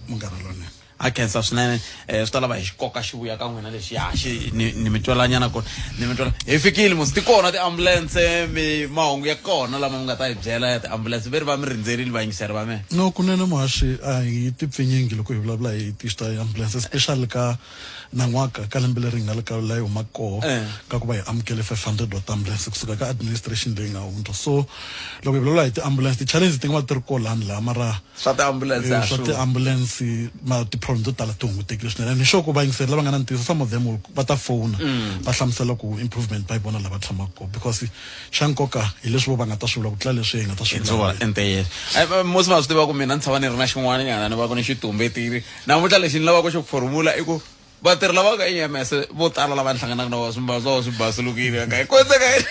Munghana Lonene. A khensa swinene eh, swi ta lava hi xi koka xi vuya ka n'wina lexi ya xi ni, ni mi twelanyana kona ni mi twela hi fikile musi ti kona tiambulense mi mahungu ya kona lama mi nga ta hi byela ya tiambulense ve ri va mi rindzerile vayingiseri va mina no kunene muhaxi a hi tipfinyingi loko hi vulavula hi ti ta ambulance especially ka nan'waka ka lembe leri hi nga le ka la hi humaka koho Eh. ka ku va hi amukele 500 wa tiambulense kusuka ka administration leyi nga hundza so loko hi vulavula hi tiambulense ti-challenge ti nga va ti ri kolani laha mara swa tiambulense Eh, swa tiambulense ma ti-problem to tala ti hungutekile swinene and ni sure ku vayingiseri lava nga na ntiyiso some of them will, va ta fona Mm. va hlamusela ku improvement va yi vona lava tshamaka kona because xa nkoka hi leswi vo va nga ta swi vula ku tlula leswi hi nga ta swi vula ntiyiso eh, musi ma swi tiva ku mina ni tshama ni ri na xin'wananyana ni va ku ni xi tumbetile namuntlha lexi ni lavaka xo formula i ku vatirhi lava ka EMS vo tala lava ni hlanganaka na vona swimbalo swa vona swi basulukile ka ku endleka yini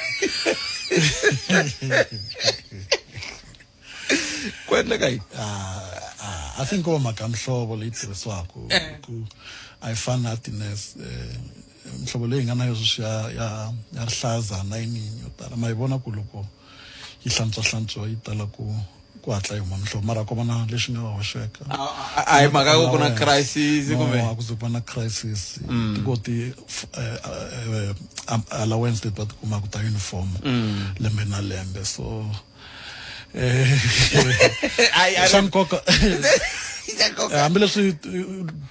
ku endleka yini ah, I think ko va mhaka ya mihlovo leyi tirhisiwaka eh. ku a yi fani na tinurse eh, mihlovo leyi hi nga na yo sweswi ya ya ya rihlaza na yinini yo tala ma yi vona ku loko yi hlantswa hlantswa yi tala ku ku hatla yi huma mihlovo mara ko va na lexi nga hoxeka a hi mhaka ku ku na crisis kumbe a ku ze ku va na crisis mm. tiko ti eh, eh, allowance leti va ti kumaka ta uniform mm. lembe na lembe so eh, xa nkoka hambileswi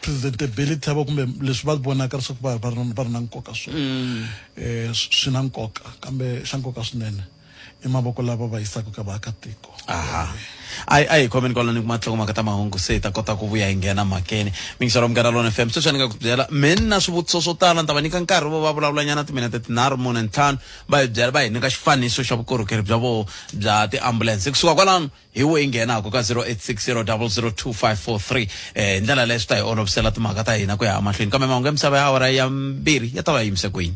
presentability ya kumbe leswi va vonaka leswaku va va va ri na nkoka swona um swi na nkoka kambe xa nkoka swinene i mavoko lava va yisaka ka vaakatiko aha a a hi khomeni kwalani kuma nhlokomhaka ta mahungu se hi ta kota ku vuya hi nghena mhakeni mingiselo munghana lona fm sweswi a ni nga ku byela me ni na swivutiso swo tala ni ta va nyika nkarhi vo va vulavulanyana timinete tinharhu mune ntlhanu va hi byela va hi nyika xifaniso xa vukorhokeri bya voho bya tiambulense kusuka kwalano hi wo hi nghenaka ka 0860002543 eh hi ndlela leyo swi ta hi olovisela timhaka ta hina ku ya emahlweni kambe mahungu ya misava ya awara ya mbirhi ya ta va yimise kwini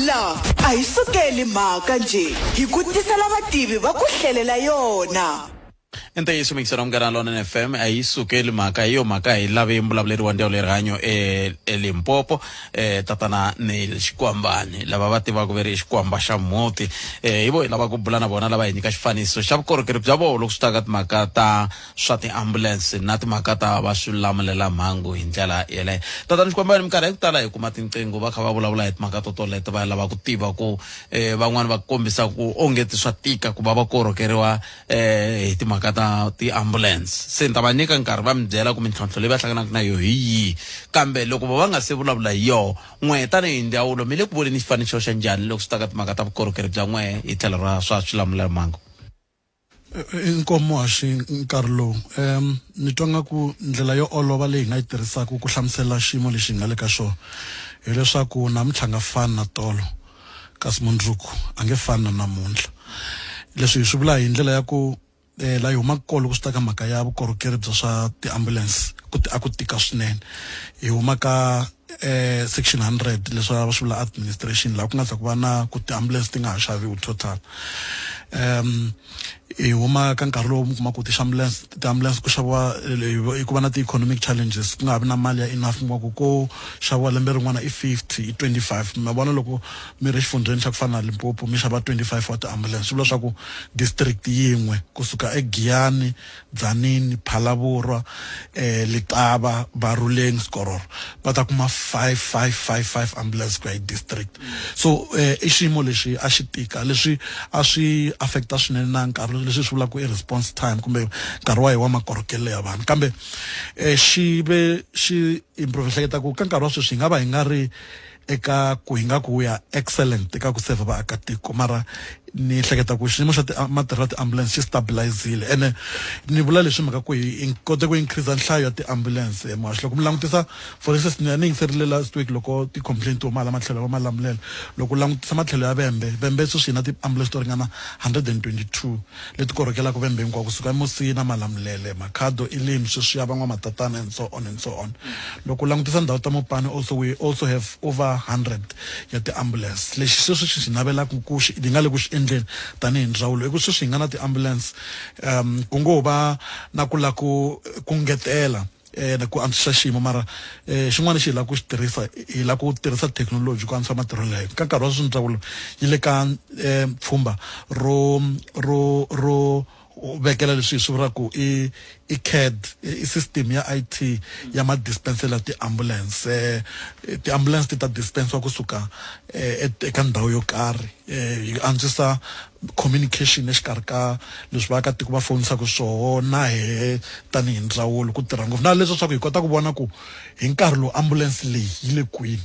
La a hi sukeli mhaka njhe hi ku tisela vativi va ku hlelela yona. I ntiyiso muyingiseri wa Munghana Lonene FM a yi sukeli mhaka hi yo mhaka hi lave muvulavuleri wa ndzawulo ya rihanyo eLimpopo eh tatana Neil Xikwambani lava va tivaka ve ri i xikwamba xa muti eh hi vo hi lava ku bula na vona lava hi nyika xifaniso xa vukorhokeri bya vona loko swi ta ka timhaka ta swa tiambulense na timhaka ta va swilamulelamhangu hi ndlela yeleyo tatana Xikwambani minkarhi ya ku tala hi kuma tinqingho va kha va vulavula hi timhaka to toleto va lava ku tiva ku eh van'wani va kombisa ku onge ti swa tika ku va va korhokeriwa eh hi timhaka ta ti-ambulance se ni ta va nyika nkarhi va mi byela ku mintlhontlho leyi va hlanganaka na yoho hi yihi kambe loko va va nga se vulavula hi yoho n'wehe tanihi ndzawulo mi le ku voneni xifaniso xa njhani loko swi ta ka timhaka ta vukorhokeri bya n'wehe hi tlhelo ra swa swilamulelamhangu inkomo haxi nkarhi lowu um ni twa nga ku ndlela yo olova leyi hi nga yi tirhisaka ku hlamusela xiyimo lexi hi nga le ka xona hileswaku namuntlha nga fani na tolo kasi mundzuku a nge fani na namuntlha leswi hi swi vula hi ndlela ya ku eh, la yi humaka kona loko swi ta ka mhaka ya vukorhokeri bya swa ti-ambulance ku a ku tika swinene hi huma ka eh, section 100 leswi va swi vula administration laha ku nga za ku va na ku ti-ambulance ti nga ha xaviwi total um hi huma ka nkarhi lowu mi kuma ku ti-ambulance ti-ambulance ku xaviwa eh, ku va na ti-economic challenges ku nga ha vi na mali ya enough mi kuma ku ko xaviwa lembe rin'wana i 50 i 25 ma vona loko mi ri xifundzheni xa ku fana na Limpopo mi xava 25 wa ti-ambulance swi vula swa ku district yin'we kusuka eGiyani Tzaneen Phalaborwa eh Letaba Baruleng Skororo va ta kuma 5 5 5 5 ambulance ku ya hi district so eh, i xiyimo lexi a xi tika leswi a swi affecta swinene na nkarhi leswi swi vulaka i response time kumbe nkarhi wa hi wa makorhokelo ya vanhu kambe eh, xi ve xi improve hleketa ku ka nkarhi wa sweswi hi nga va hi nga ri eka ku hi nga ku ya excellent eka ku serve vaakatiko mara Ni hleketa ku xiyimo xa matirhelo ya ti-ambulance xi stabilizile ene ni vula leswi mhaka ku hi kote ku increase nhlayo ya ti-ambulance muhaxi. Loko mi langutisa, for instance, ni ni yingiserile last week loko ti-complaint ti huma hala matlhelo ya Malamulele. Loko u langutisa matlhelo ya Vhembe, Vhembe sweswi hi na ti-ambulance to ringana 122 leti korhokelaka Vhembe hinkwako, kusuka eMusina, Malamulele, Makhado, Elim, sweswiya van'wamatatana and so on and so on. Loko u langutisa ndhawu ta Mopani also, we also have over 100 ya ti-ambulance. Lexi sweswi xi xi navelaka ku xi hi nga le ku xi endleni tanihi ndzawulo i ku sweswi hi nga na ti-ambulance, ku ngo va na ku la ku ku ngetela ku antswisa xiyimo. Mara xin'wana lexi hi lava ku xi tirhisa, hi lava ku tirhisa thekinoloji ku antswisa matirhelo ya hina. Ka nkarhi wa sweswi ndzawulo yi le ka pfhumba ro ro ro vekela leswi hi swi vulaka i i CAD, i system ya IT ya madispenselo ya ti-ambulance. Ti-ambulance ti ta dispensiwa kusuka eka ndhawu yo karhi, hi antswisa communication exikarhi ka leswi vaakatiko va fonisaka swoho na hehe tanihi ndzawulo, ku tirha ngopfu na leswi swa ku hi kota ku vona ku hi nkarhi lowu ambulance leyi yi le kwini.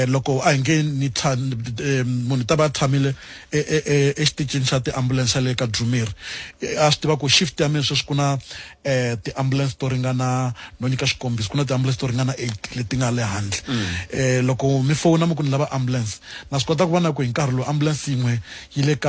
Loko a hi nge ni munhu ta va a tshamile exitichini xa ti-ambulance xa le ka Dzumeri, a swi tiva ku shift ya mina sweswi ku na ti-ambulance to ringana, no nyika xikombiso, ku na ti-ambulance to ringana 8 leti nga le handle. Loko mi fona mi ku ni lava ambulance, na swi kota ku vona ku hi nkarhi lowu ambulance yin'we yi le ka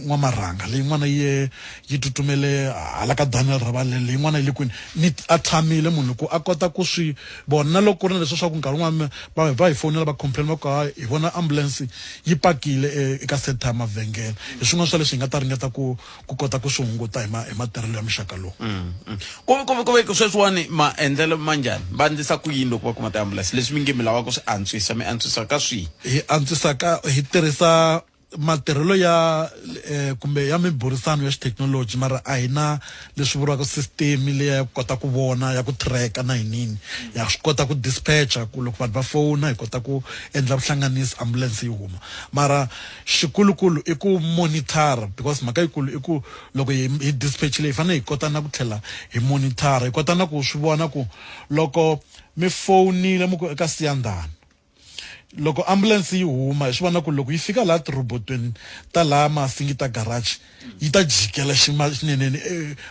N'wamarhanga, leyin'wana yi ye yi tutumele hala ka Daniel Rabalele, leyin'wana yi le kwini, ni a tshamile munhu ku a kota ku swi vona. Na loko ku ri na leswi swa ku nkarhi wun'wana va va hi fonela va complain va ku hayi, hi vona ambulance yi pakile eka center ya mavhengele, hi swin'wana swa leswi hi nga ta ringeta ku ku kota ku swi hunguta hi ma hi matirhelo ya muxaka lowu. Ku ve sweswiwani maendlelo ma njhani, va endlisa ku yini loko va kuma tiambulense? Leswi mi nge mi lava ku swi antswisa, mi antswisa ka swihi? Hi antswisa ka hi tirhisa matirhelo ya kumbe ya miburisano ya xithekinoloji, mara a hi na leswi vuriwaka system leya ya ku kota ku vona, ya ku tracker na yinini ya swi kota ku dispatcher, ku loko vanhu va fona hi kota ku endla vuhlanganisi, ambulance yi huma. Mara xikulukulu i ku monitor, because mhaka yikulu i ku loko hi hi dispatch leyi, hi fanele hi kota na ku tlhela hi monitor, hi kota na ku swi vona ku loko mi fowunile mi ku eka Siyandhani, loko ambulance yi huma, hi swi vona ku loko yi fika laha tirhobotweni ta laha Masingita garage, yi ta jikela xineneni,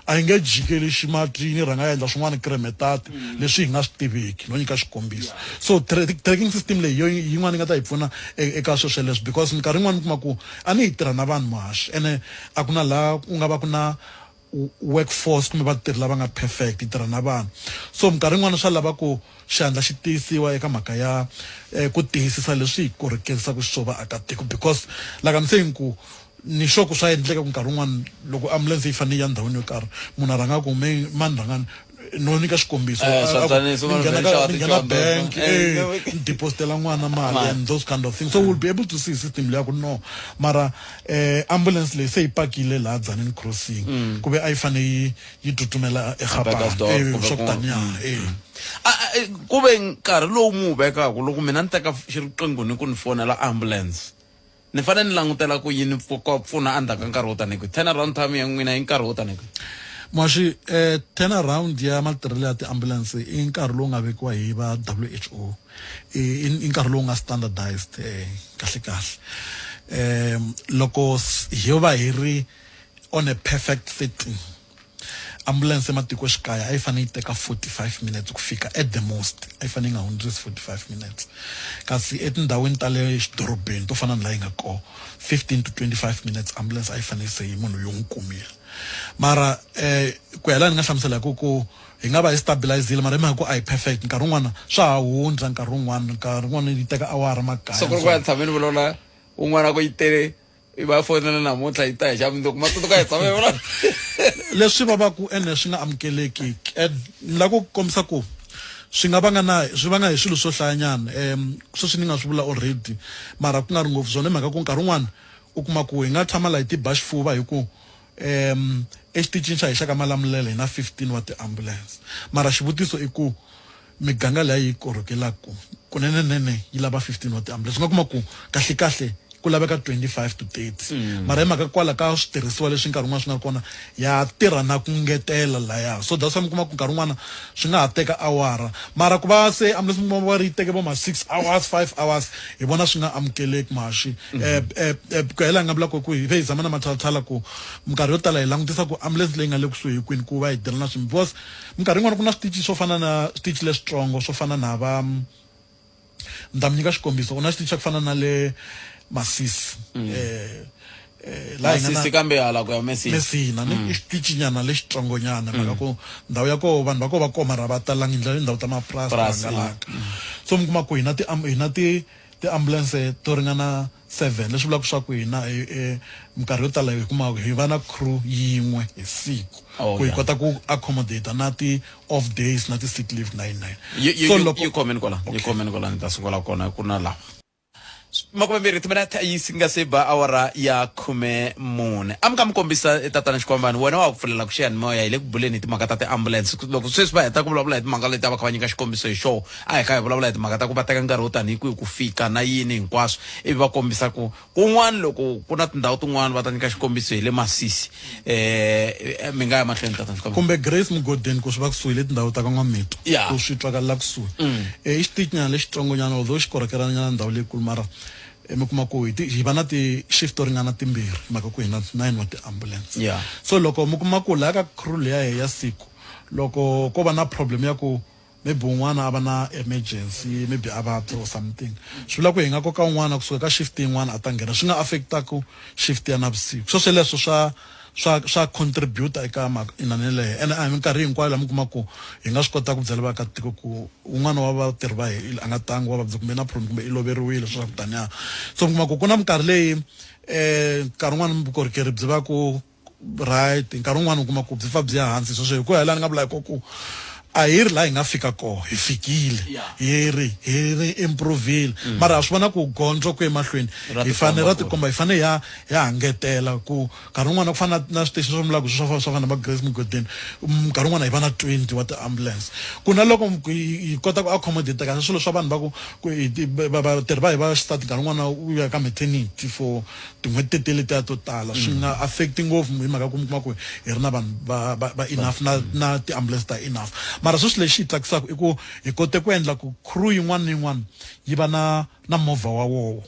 a yi nge jikeli ximatsini, yi rhanga yi endla swin'wana kremetati leswi hi nga swi tiveki, no nyika xikombiso. So tracking system leyi yo yin'wana yi nga ta hi pfuna eka sweswo leswo, because minkarhi yin'wana mi kuma ku a ni hi tirha na vanhu, muhaxi, ene a ku na laha ku nga va ku na workforce kumbe vatirhi lava nga perfect, yi tirha na vanhu. So minkarhi yin'wana swa lava ku xandla xi tiyisiwa eka mhaka ya ku tiyisisa leswi hi korhokerisaka xiswo vaakatiko, because like I'm saying ku ni sure ku swa endleka ku nkarhi wun'wana loko ambulance yi fanele yi ya ndhawini yo karhi, munhu a rhanga ku me mani rhangani, no nyika xikombiso, ni nghena ka ni nghena bank, ni depositela n'wana mali and those kind of things. So we'll be able to see system leya ku no mara ambulance leyi se yi pakile laha Dzaneni crossing, ku ve a yi fane yi yi tutumela eGapane, swa ku taniya. Ku ve nkarhi lowu mu wu vekaka loko mina ni teka riqingho ni ku ni fonela ambulance, ni fanele ni langutela ku yini pfuna endzhaku ka nkarhi wo tanihi kwihi? Turnaround time ya n'wina i nkarhi wo tanihi kwihi? Muhaxi, turnaround ya matirhelo ya tiambulense i nkarhi lowu nga vekiwa hi va WHO, i nkarhi lowu nga standardized. Kahle kahle, loko ho va hi ri on a perfect setting, ambulance ematikoxikaya a yi fanele yi teka 45 minutes ku fika at the most, a yi fanele yi nga hundzisi 45 minutes, kasi etindhawini ta le xidorobeni to fana na laha yi nga kona, 15 to 25 minutes ambulance a yi fanele se yi munhu yo n'wi kumile. Mara ku ya laha ni nga hlamusela hi ku ku hi nga va hi stabilizile, mara hi mhaka ku a hi perfect, nkarhi wun'wana swa ha hundza, nkarhi wun'wana nkarhi wun'wana yi teka awara makaya. So ku ri ku ya tshameni vulavula un'wana ku yi tele, i va fonela namuntlha, yi ta hi xa mundzuku, matutu ka hi tshame vula. Leswi vavaku ene swi nga amukeleki, ni lava ku kombisa ku swi nga vanga na swi vanga hi swilo swo hlayanyana, sweswi ni nga swi vula already, mara ku nga ri ngopfu swona, hi mhaka ku nkarhi wun'wana u kuma ku hi nga tshama laha hi tiba xifuva hi ku exitichini xa hi xa ka Malamulele hi na 15 wa ti-ambulance, mara xivutiso i ku miganga leyi yi korhokelaka kunenenene yi lava 15 wa ti-ambulance? U nga kuma ku kahle kahle ku laveka 25 to 30 mm. mara hi mhaka kwala ka switirhisiwa leswi nkarhi wun'wana swi nga kona ya tirha na ku ngetela laya so that's why mi kuma ku nkarhi wun'wana swi nga ha teka awara mara ku va se ambulance mi kuma va ri yi teke vo ma 6 hours 5 hours hi vona swi nga amukeleki maxi mm -hmm. eh, eh, eh, ku hela nga vula ku ku hi ve hi zama na matshalatshala ku minkarhi yo tala hi langutisa ku ambulance leyi nga le kusuhi kwini ku va hi tirha na swimi because minkarhi yin'wana ku na switichi swo fana na switichi leswitsongo swo fana na va ni ta mi nyika xikombiso u na xitichi xa ku fana na le masisi mm. eh, eh, masisi kambe hala ku ya mesina mesina ni mm. i xitichinyana lexitsongonyana mhaka mm. ku ndhawu ya koho vanhu va koho va koma ra va talangi ndlela tindhawu ta mapurasi hangalaka so mi kuma ku hi na ti hi na ti tiambulense to ringana 7 leswi vulaka swa ku hina minkarhi yo tala hi kuma hi va na crew yin'we hi siku oh, ku hi kota ku accommodate na ti off days na ti sick leave nine nine so loko yi khomeni kwala yi khomeni kwala ni ta sungula kona ku na lava makumembirhi timinete yi nga se ba awara ya 14 a mi ka mi kombisa eh, tatana xikwambani wena wa ku pfulela ku xiyanimoya hi le ku buleni hi timhaka ta ti-ambulance loko sweswi va heta ku vulavula hi timhaka leti a va kha va nyika xikombiso hi xoho a hi kha hi vulavula hi timhaka ta ku va teka nkarhi wo tanihi kwihi ku fika na yini hinkwaswo ivi va kombisa ku kun'wana loko ku na tindhawu tin'wana va ta nyika xikombiso hi le masisi um mi nga ya mahlweni tata kumbe grace mugodeni ku swi va kusuhi le tindhawu ta ka n'wamitwa yeah. ku swi twakalela kusuhi mm. e, i xitichinyana lexitsongonyana although xi korhokelanyana ndhawu leyikulu mara eh, mi kuma ku hi va na ti-shift to ringana timbirhi mhaka ku hi na nine wa ti-ambulance yeah. so loko mi kuma ku laha ka crew leya ya siku loko ko va na problem ya ku maybe un'wana a va na emergency maybe a vabya or something swi vula ku hi nga koka un'wana kusuka ka shift yin'wana a ta nghena swi nga affectaku shift ya navusiku swo sweleswo swa swa swa contribute eka inani yeleyo ene a hi minkarhi hinkwayo la mi kuma ku hi nga swi kota ku byela vaakatiko ku un'wana wa vatirhi va hi a nga tangi wa vabya kumbe na problem kumbe i loveriwile swa ku taniya so mi kuma ku ku na minkarhi leyi um nkarhi wun'wana vukorhokeri byi va ku right nkarhi wun'wani u kuma ku byi pfa byi ya hansi sweswo hi ku hela ni nga vula hi ku a hi ri laha hi nga fika koho hi fikile hi ri hi ri improvile mm. mara ha swi vona ku gondzo ku emahlweni hi fane ra tikomba hi fane ya ya hangetela ku nkarhi wun'wana ku fana na switeshi swa mulaku swa swa fana na Grace Mugodeni mm, nkarhi wun'wana hi va na 20 wa ti-ambulance ku na loko hi kota ku accommodate kahle swilo swa vanhu va ku vatirhi va hi va xisati nkarhi wun'wana u ya ka maternity for tin'hweti tete letiya to tala swi nga affect ngopfu hi mhaka ku mi kuma ku hi ri na vanhu va va va enough na na ti-ambulance ta enough mara sweswi lexi hi tsakisaka i ku hi kote ku endla ku crew yin'wana na yin'wana yi va na na movha wa wowo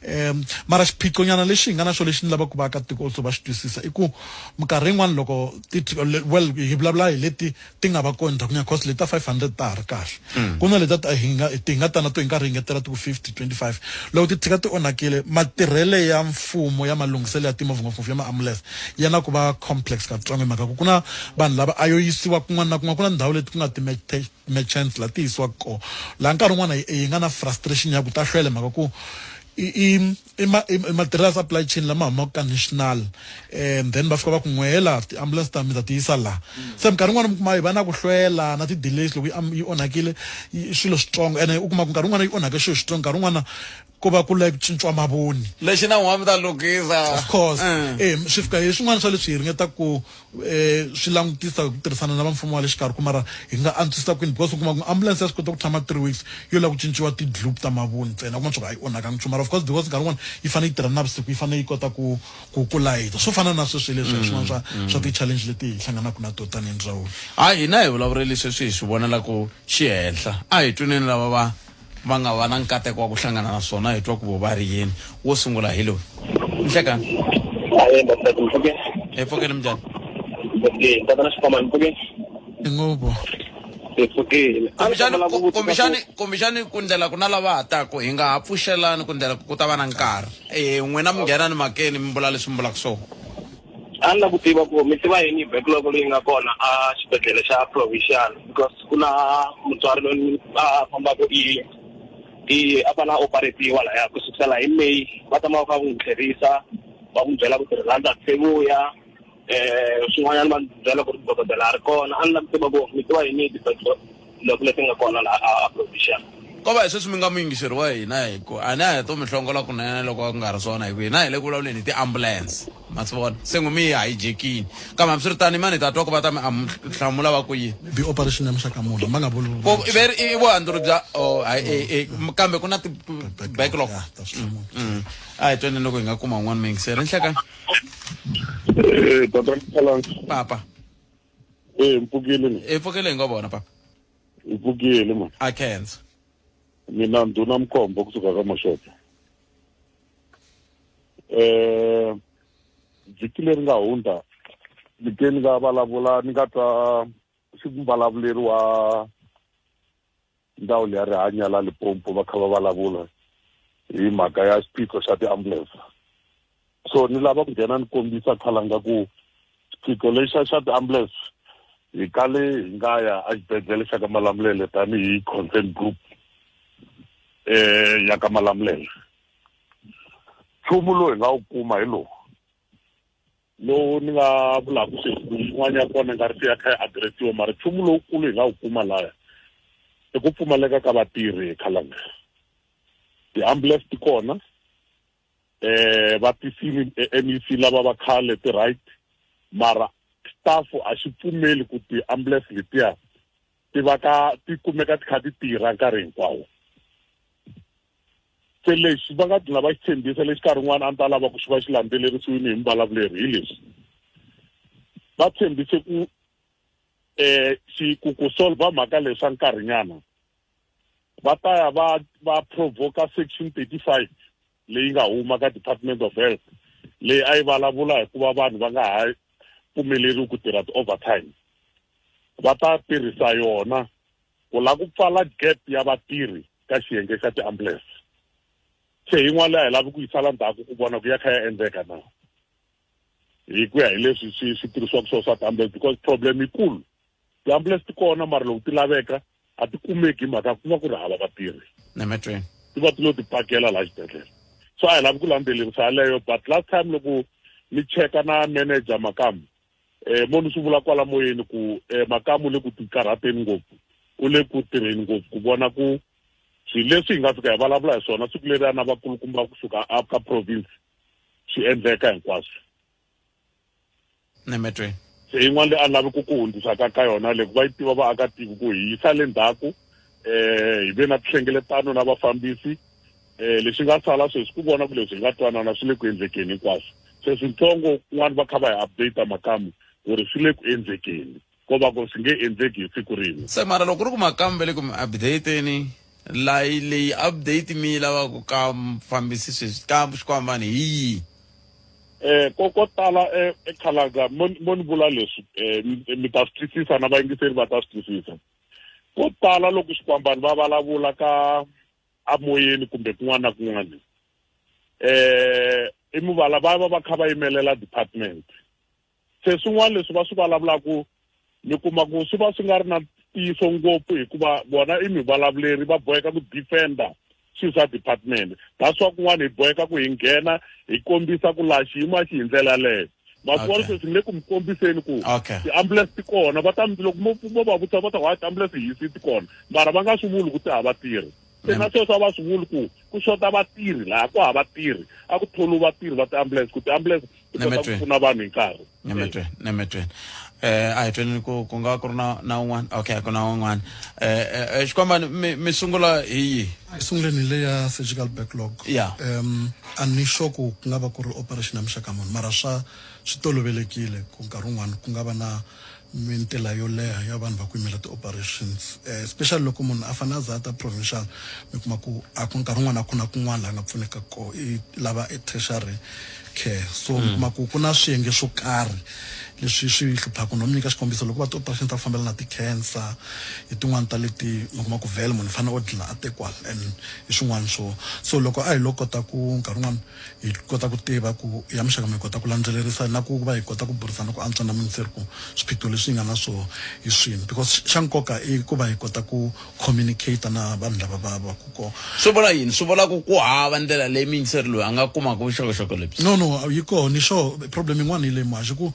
um mara xiphiqonyana lexi hi nga na xona lexi ni lavaka ku vaakatiko also va xi twisisa i ku minkarhi yin'wana loko ti well hi vulavula hi leti ti nga va kona ndzhakunyana cause leti ta 500 ta ha ri kahle mm. ku na leti ta hi nga ti nga tana to hi nga ringetela ti ku 50 25 loko ti tshika ti onhakile matirhele ya mfumo ya malunghiselo ya timovha ngopfungopfu ya ma-ambulance ya na ku va complex katsongo hi mhaka ku ku na vanhu lava a yo yisiwa kun'wana na kun'wana ku na ndhawu leti ku nga ti-merchants la ti yisiwaka kona laha nkarhi wun'wana hi nga na frustration ya ku ta hlwela mhaka ku i i ma i matirhelo ya supply chain lama humaka ka national and then va fika va ku n'wela ti-ambulance ta mi ta ti yisa laha se minkarhi yin'wana mi kuma yi va na ku hlwela na ti-delays loko yi onhakile swilo switsongo ene u kuma ku nkarhi wun'wana yi onhake xilo xitsongo nkarhi wun'wana ku va ku lava ku cinciwa mavoni lexi na n'wana mi ta lunghisa of course eh swi fika hi swin'wana swa leswi hi ringetaka ku eh swi langutisa ku tirhisana na va mfumo wa le xikarhi ku mara hi nga antswisa kwini because u kuma ku ambulance ya swi kota ku tshama 3 weeks yo lava ku cinciwa ti-gloop ta mavoni ntsena u kuma swa ku a yi onhakangi nchumu mara of course because nkarhi wun'wana yi fanele yi tirha navusiku yi fanele yi kota ku ku ku layita swo fana na sweswi leswi swin'wana swa swa ti-challenge leti hi hlanganaka na to tanihi ndzawulo hayi hina hi vulavureli sweswi hi swi vonela ku xi henhla a hi twaneni lava va va nga va na nkateko wa ku hlangana na swona hi twa ku vo va ri yini wo sungula hi loyi nhlekani hi pfukeni minjhani tatana xikwamani mpfukeni ngopfu hi pfukile kumbexani kumbexani kumbexani ku ndlela ku na lava ha taku hi nga ha pfuxelani ku ndlela ku ta va na nkarhi e n'wina mi nghena ni makeni mi vula leswi mi vulaka swona a ni la ku tiva ku mi tiva yini hi backlog leyi nga kona a xibedhlele xa provincial because ku na mutswari loyi a fambaka i i a fanele a operatiwa laya ku sukisela hi May va tama va kha va n'wi tlherisa va n'wi byela ku tirhela se vuya um swin'wanyana va ndzi byela ku ri dokodela a ri kona a ni la ku tiva ku mi tiva yini hi ti-backlog leti nga kona laha a provincial. Ko va hi sweswi mi nga muyingiseri wa hina hi ku a ni a hi to mi hlongola kunene loko ku nga ri swona hi ku hina hi le ku vulavuleni hi ti-ambulance ma swi vona se n'wi mi yi hijackini kambe hambiswiritano imani hi ta twa ku va ta mi hlamula va ku yini bi operation ya muxaka munhu ma nga vuli Ko i ve i vuhandzuri bya oh, hayi, eh, eh, kambe ku na ti-backlog A hi tweni loko hi nga kuma un'wana muyingiseri nhlekani. Eh, tata Mkhalanga. Papa. Eh, mpfukile ni. Hi pfukile hi ngo vona papa. Hi pfukile man. A khensa. Mina ndhuna Mkhombo kusuka ka Mashoto. Eh, vhiki leri nga hundza ni ke ni nga vulavula ni nga twa xivulavuleri wa ndzawulo ya rihanyo ya la Limpopo va kha va vulavula hi mhaka ya xiphiqo xa tiambulense so ni lava ku nghena ni kombisa khalanga ku xiphiqo lexa xa tiambulense hi kale hi nga ya exibedhlele xa ka Malamulele tanihi concern group eh ya ka Malamulele nchumu lowu hi nga wu kuma hi lowu lowu ni nga vulaka sweswi ku yin'wana ya kona nga ri se ya kha yi adiresiwa mara nchumu lowukulu hi nga wu kuma laya i ku pfumaleka ka vatirhi khalanga ti-ambulance ti kona eh va tisini MEC lava va khale ti right mara staff a xi pfumeli ku ti-ambulance letiya ti va ka ti kumeka ti kha ti tirha nkarhi hinkwawo se lexi va nga dlina va xi tshembisa lexi nkarhi wun'wana a ni ta lava ku xi va xi landzelerisiwile hi muvulavuleri hi leswi va tshembise ku um xi ku ku solva mhaka leyi swa nkarhinyana va ta ya va va provoka section 35 leyi nga huma ka department of health leyi a yi vulavula hikuva vanhu va nga ha pfumeleriwi ku tirha ti-overtime va ta tirhisa yona ku lava ku pfala gap ya vatirhi ka xiyenge xa ti-ambulance se yin'wana leyi a hi lavi ku yi sala ndzhaku ku vona ku ya kha ya endleka na hi ku ya hi leswi swi swi tirhisiwaka swona swa ti-ambulance because problem yikulu ti-ambulance ti kona mara loko ti laveka a ti kumeki hi mhaka ku va ku ri hava vatirhi nemetweni ti va ti lo ti pakela laha xibedhlele so a hi lavi ku landzelerisa yaleyo but last time loko ni cheka na manager makamu eh mo ni swi vula kwala moyeni ku eh makamu le ku tikarhateni ngopfu u le ku tirheni ngopfu ku vona ku swilo leswi hi nga fika hi vulavula hi swona siku leriya na vakulukumba kusuka a ka province swi endleka hinkwaswo nemetweni se yin'wana leyi a lavi ku ku hundzisa ka ka yona le ku va yi tiva vaakatiko ku hi yisa le ndzhaku eh hi ve na tinhlengeletano na vafambisi eh leswi nga sala sweswi ku vona ku leswi hi nga twanana swi le ku endlekeni hinkwaswo sweswi ntsongo kun'wana va kha va hi update makamu ku ri swi le ku endlekeni ko va ku swi nge endleki hi siku rin'we se mara loko ku ri ku makamu va le ku mi updateni layi leyi update mi yi lavaka ka mufambisi sweswi ka xikwambani hi yihi eh ko ko tala eh ekhalaga mo mo ni vula leswi eh mi ta swi twisisa na vayingiseri va ta swi twisisa ko tala loko xikwambani va vulavula ka amoyeni kumbe kun'wana na kun'wana eh i muvala va va va kha va yimelela department se swin'wana leswi va swi vulavulaka mi kuma ku swi va swi nga ri na ntiyiso ngopfu hikuva vona i mivulavuleri va boheka ku defender swilo swa department that's why kun'wana hi boheka ku hi nghena hi kombisa ku laha xiyimo a xi hi ndlela yaleyo masiku sweswi ni le ku mi kombiseni ku ti-ambulance ti kona va ta mi loko mo mo va vutisa va ta ku hayi ti-ambulance hisi ti kona mara va nga swi vuli ku ti hava tirhi se na sweswo a va swi vuli ku ku xota vatirhi laha ku hava tirhi a ku tholiwi vatirhi va ti-ambulance ku ti-ambulance ti kota ku pfuna vanhu hi nkarhi nemetweni nemetweni eh a hi tweni ku ku nga ku ri na na un'wana okay ku na un'wana eh, eh, eh xikwambani mi, mi sungula hi yihi hi sunguleni hi leya surgical backlog yeah. um a ni sure ku ku nga va ku ri operation ya muxaka muni mara swa swi tolovelekile ku nkarhi wun'wana ku nga va na mintila yo leha ya vanhu va ku yimela ti-operations eh, especially loko munhu a fanele a za a ta provincial mi kuma ku a ku nkarhi wun'wana a ku na kun'wana laha nga pfuneka ko i lava e tertiary care so mi kuma ku ku na swiyenge swo karhi leswi swi hluphaka no mi nyika xikombiso loko va ti-operation ta ku fambelana na ti-cancer hi tin'wani ta leti mi kuma ku vhele munhu fanele o dlina a te kwala and hi swin'wana swo so loko a hi lo kota ku nkarhi wun'wana hi kota ku tiva ku ya muxaka mi kota ku landzelerisa na ku va hi kota ku burisana ku antswa na muyingiseri ku swiphiqo leswi hi nga na swoho hi swini because xa nkoka i ku va hi kota ku communicate na vanhu lava va va ku kona swi vula yini swi vula ku ku hava ndlela leyi muyingiseri loyi a nga kumaka vuxokoxoko lebyi no no yi kona ni sure problem yin'wana yi le muhaxi ku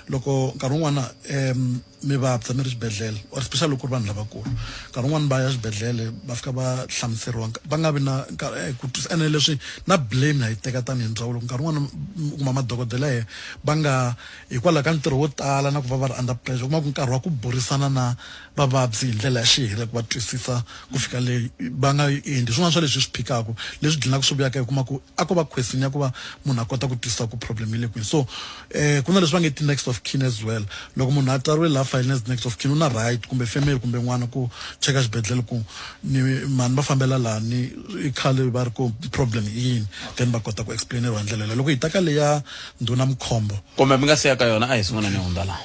loko nkarhi wun'wana um mi vabya mi ri xibedhlele or especially loko ku ri vanhu lavakulu nkarhi wun'wani va ya xibedhlele va fika va hlamuseriwa va nga vi na eh, ku twisisa ene leswi na blame ha yi teka tanihi ndzawulo nkarhi wun'wani u kuma madokodela ye va nga hikwalaho ka ntirho wo tala na ku va va ri under pressure u kuma ku nkarhi wa ku burisana na vavabyi hi ndlela ya xiheri ku va twisisa ku fika le va nga endli swin'wana swa leswi swi phikaka leswi dlinaka swi vuyaka hi kuma ku a ko va question ya ku va munhu a kota ku twisisa ku problem yi le kwini so eh ku na leswi va nge ti-next of kin as well loko munhu a tsariwe laha fayilini as next of kin u na right kumbe family kumbe n'wana ku cheka xibedhlele ku ni mani va fambela laha ni i khale va ri ku problem i yini then va kota ku explaineriwa hi ndlela leyo loko hi ta ka leya ndhuna mkhombo kumbe mi nga siya ka yona a hi sungula ni hundza laha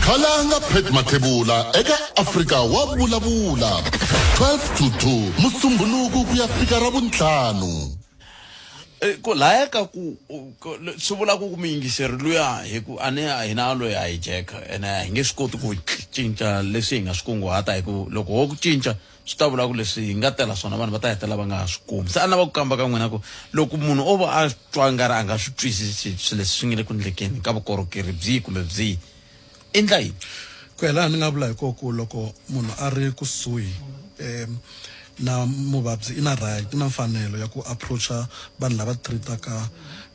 Khalanga Pat Mathebula eka Afrika wa vulavula 12 to 2 Musumbhunuku ku ya fika Ravuntlhanu. Eh, ku laya ka ku swi vula ku ku muyingiseri luya hi ku a ni hina a loyi a hi jeka ene a hi nge swi koti ku cinca leswi hi nga swi kunguhata hi ku loko ho ku cinca swi ta vula ku leswi hi nga tela swona vanhu va ta hetelela va nga ha swi kumi se a ni lava ku kamba ka n'wina ku loko munhu o va a twa nga ri a nga swi twisisi swilo leswi swi nga le ku ndlekeni ka vukorhokeri byihi kumbe byihi i ndla yini ku ya laha ni nga vula hi kona ku loko munhu a ri kusuhi um na muvabyi i na right i na mfanelo ya ku approacha vanhu lava treataka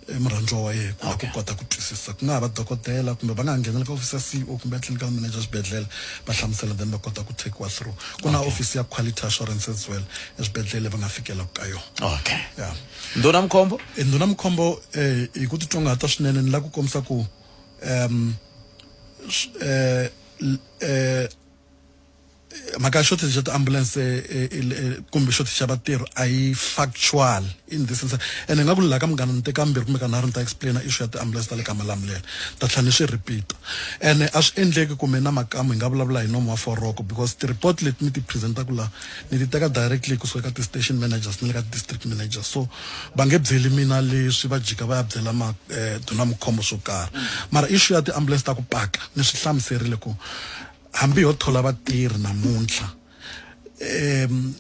eh, murhandziwa wa yena ku ku kota ku twisisa ku nga ha va dokodela kumbe va nga ha nghenela ka ofisi ya CEO kumbe ya clinical manager xibedhlele va hlamusela then va kota ku takiwa through ku na ofisi ya quality assurance as well eswibedhlele va nga fikelaka ka yona okay yeah. Ndhuna Mkhombo eh, Ndhuna Mkhombo eh, hi ku titsongahata swinene ni lava ku kombisa ku um eh, eh, mhaka ya shortage ya ti-ambulance eh, eh, eh, kumbe shortage ya vatirhi a yi factual in this sense ene nga ku laha ka munghana ni teka mbirhi kumbe kanharhu ni ta explaina issue ya ti-ambulance ta le ka malamulele ta tlhela ni swi repeat ene a swi endleki kumbe na makamu hi nga vulavula hi nomu wa foroko because ti-report leti ni ti presentaka laha ni ti teka directly kusuka ka ti-station managers ni le ka ti-district managers so va nge byeli mina leswi va jika va ya byela ma duna mukhombo swo karhi mara issue ya ti-ambulance ta ku paka ni swi hlamuserile ku hambi ho thola vatirhi namuntlha um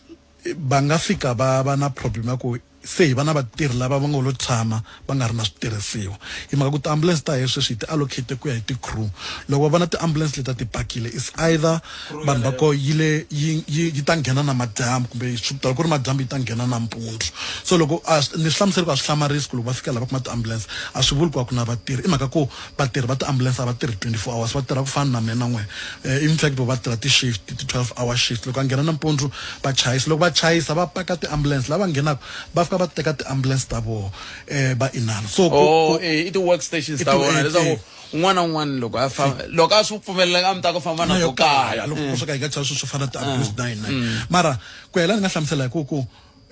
va nga fika va va na problem ya ku se hi va na vatirhi lava va nga lo tshama va nga ri na switirhisiwa hi mhaka ku ti-ambulance ta he sweswi hi ti-allocate ku ya hi ti-crew loko va vona ti-ambulance leti a ti pakile is either vanhu va ko yi le yi yi yi ta nghena na madyambu kumbe swi tala ku ri madyambu yi ta nghena nampundzu so loko a ni swi hlamuseli ku a swi hlamarisi ku loko va fika la va kuma ti-ambulance a swi vuli ku a ku na vatirhi i mhaka ku Vatirhi va tiambulense a va tirhi 24 hours, va tirha ku fana na mina na n'wina. Eh, in fact va tirha ti-shift, ti-12 hour shift. Loko a nghena nampundzu va chayisa, loko va chayisa va paka tiambulense, lava nghenaka va fika va teka tiambulense ta vona eh, va inana. So ku, Oh, ku, eh, i ti-work stations ta vona eh, leswaku eh. un'wana na un'wana loko a famba loko a swi pfumelela a mi ta ku famba na to kaya loko ku sweka hi nga chavi swilo swo fana na ti-abuse na yini na yini. Mara ku ya hi laha ni nga hlamusela hi ku ku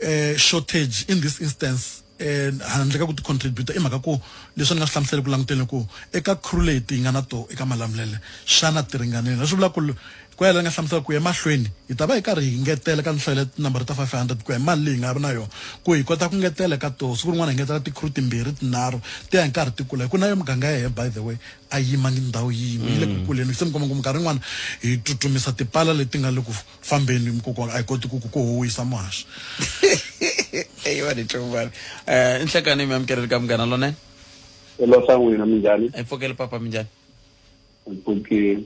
eh, shortage in this instance eh, handle ka ku ti contributor i mhaka ku leswi ni nga swi hlamuseli ku languteni ku eka crew leyi ti nga na to eka malamulele xana ti ringanile leswi vulaka ku ku ya la nga hlamusela ku ya emahlweni hi ta va hi karhi hi ngetela ka nhlayo ya tinambara ta 500 ku ya hi mali leyi hi nga na yona ku hi kota ku ngetela ka to siku rin'wana hi ngetela ti-crew timbirhi tinharhu ti ya hi nkarhi ti kula hi ku na yo muganga ya by the way a yimangi ndhawu yin'we yi le ku kuleni se mi kuma ku minkarhi yin'wana hi tsutsumisa tipala leti nga le ku fambeni mukokwana a hi koti ku ku ku huwisa muhaxi eyi va ni tlumbani um nhlekani mi amukeleli ka munghana lonene Hello sa n'wina minjhani? Hi pfukele papa minjhani? Hi pfukile.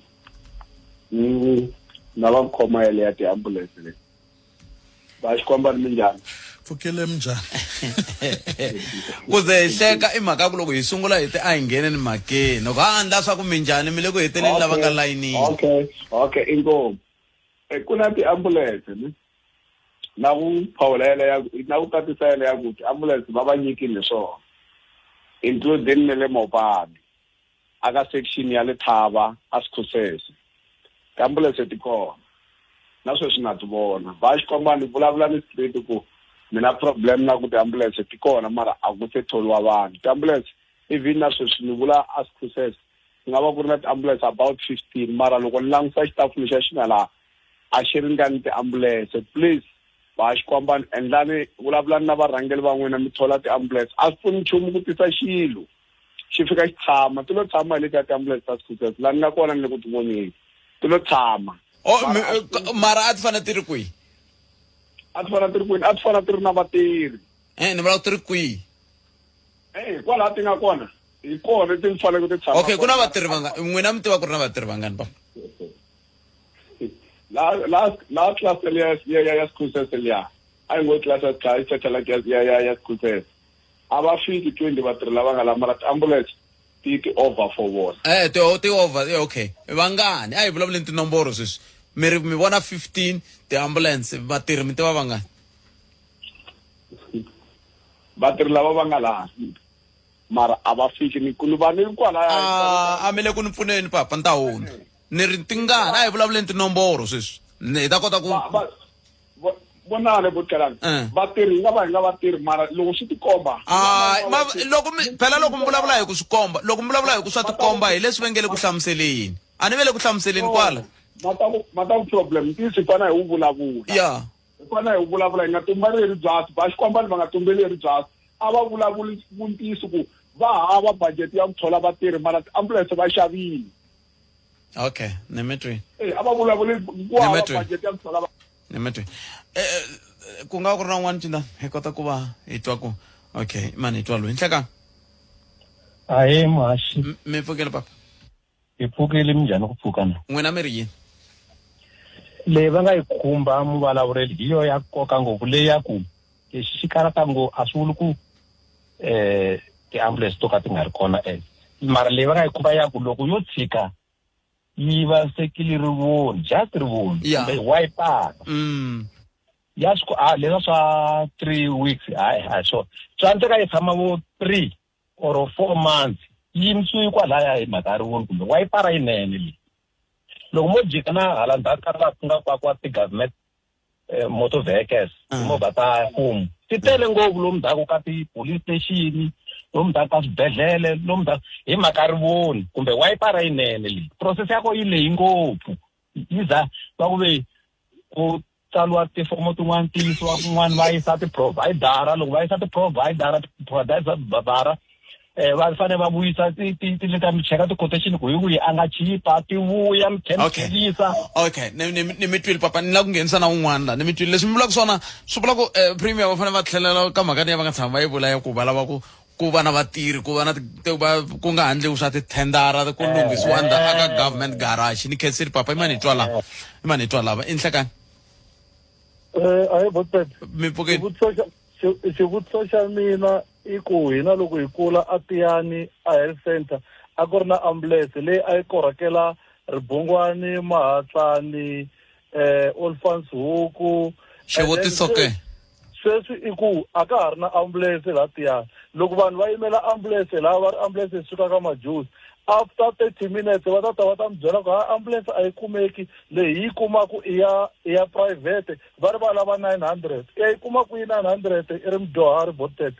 Na va khoma yale ya ti-ambulance leyi. Va xikwambani minjhani? Pfukele minjhani? Ku ze hi hleka i mhaka ku loko hi sungula hi te a hi ngheneni mhakeni loko ha andla swa ku minjhani mi le ku heteleni lava nga layinini. Okay, okay, inkomu. Eh, ku na tiambulense ni na ku phawula yele ya na ku tatisa yele ya ku tiambulense va va nyikile swona including ne le mopani aka section ya le thava a sikhusese tiambulense ti kona na sweswi na ti vona va xikwambani vulavula ni straight ku mina problem na ku tiambulense ti kona mara a ku se tholiwa vanhu tiambulense even na sweswi ni vula a sikhusese ku nga va ku ri na tiambulense about 15 mara loko ni langusa xitafu lexiya xi nga laha a xi ringani tiambulense please va xikwambani endlani vulavulani na varhangeri va n'wina mi thola tiambulense a swi pfuni nchumu ku tisa xilo xi fika xi tshama ti lo tshama hi letiya tiambulense ta scooters laha ni nga kona ni le ku ti voneni ti lo tshama oh, mara a ti fanele ti ri kwihi a ti fanele ti ri kwihi a ti fanele ti ri na vatirhi eh ni vula ku ti ri kwihi eh kwalaha ti nga kona. Hi kona ti fanele ti tshama. Okay, ku na vatirhi vanga n'wina mi tiva ku ri na vatirhi vangani pa? La la la cluster ya ya ya ya Sekgosese liya. A yi ngo cluster cha satellite ya ya ya ya Sekgosese. A va fiki 20 vatirhi lava nga la mara ti-ambulance ti ti over for vona. Eh, ti ti over, eh, okay. Vangani? A hi vulavuleni tinomboro sweswi. Mi ri mi vona 15 ti-ambulance, vatirhi mi tiva vangani? Vatirhi lava va nga laha mara a va fiki ni ku va ni kwalaya. Ah, a mi le ku ni pfuneni papa ni ta hundza. Ni ri tingani? A hi vulavuleni tinomboro sweswi. Ni hi ta kota ku Vonale botkalani. Eh. Vatirhi hi nga va hi nga vatirhi mara loko swi tikomba. Ah, ma, loko mi phela loko mi vulavula hi ku swi komba, loko mi vulavula hi ku swa tikomba hi leswi va nge le ku hlamuseleni. A ni ve le ku hlamuseleni kwala. Ma ta ku problem ntiyiso hi fanele hi wu vulavula. Ya. Hi fanele hi wu vulavula hi nga tumbeleri byasi, va xikwambani va nga tumbeleri byasi. A va vulavuli ntiyiso ku va hava budget ya ku thola vatirhi mara ti-ambulance va xavile. Okay, ni mi twini. Eh, a va vulavuli ku hava budget ya ku thola Ni mi twini. Eh, eh, ku nga ku ri na un'wana cinda hi kota ku va hi twa ku okay, mani hi twa loyi. Nhlekani. Ahee muhaxi. Mi pfukile papa. Hi pfukile minjhani ku pfuka na? N'wina mi ri yini? Leyi va nga yi khumba muvulavureli hi yo ya nkoka ngopfu leyi ya ku lexi xi karata ngo a swi vuli ku eh ti-ambulance to ka ti nga ri kona eh mara leyi va nga yi khumba ya ku loko yo tshika yi va sekile rivoni just rivoni kumbe wayipara ya swi a leswa swa 3 weeks hayi hayi swona swa antsweka yi tshama vo 3 or 4 months yi yimisiwe kwalaya hi mhaka ya rivoni kumbe wayipara yinene leyi loko mo jika na hala ndzhaku ka laha ku nga kwakiwa ti-government eh, motor vehicles timovha ta mfumo ti tele ngopfu lomu ndzhaku ka ti-police station lomu ndzhaku ka swibedhlele lomu ndzhaku hi mhaka ya rivoni kumbe wayipara yinene leyi process ya ko yi lehi ngopfu yi za va ku ve ku tsariwa tifomo tin'wana ti yisiwa kun'wana va yisa ti-providera loko va yisa ti-providera ti-providera eh va fanele va vuyisa ti ti ti leta mi cheka ti-quotation ku hi wihi a nga chipa ti vuya mi tlhela mi Okay. tlherisa Okay, ni ni ni mi twile papa ni lava ku nghenisa na un'wana la ni mi twile leswi mi vulaka swona swi vula ku eh, premier va fanele va tlhelela ka mhaka leyi va nga tshama va yi vula ya ku va lava ku ku va na vatirhi ku va na va ku nga handliwi swa tithendara ku lunghisiwa nda aka government garage ni khensile papa i mani hi twa lava i mani hi twa lava i nhlekani Eh, ahe Botpet. Mi pfukeni. Xivutiso xa mina i ku hina loko hi kula a Tiyani a health center a ku ri na ambulance leyi a yi korhokela Ribungwani, Mahatlani, eh Olifantshoek. Xivutiso ke? Sweswi i ku a ka ha ri na ambulance laha Tiyani. Loko vanhu va yimela ambulance laha va ri ambulance yi suka ka Majuzi, after 30 minutes va ta ta va ta mi byela ku ha ambulance a yi kumeki leyi hi yi kumaku i ya i ya private va ri va lava 900 i ya yi kuma kwihi 900 i ri mudyuhari botet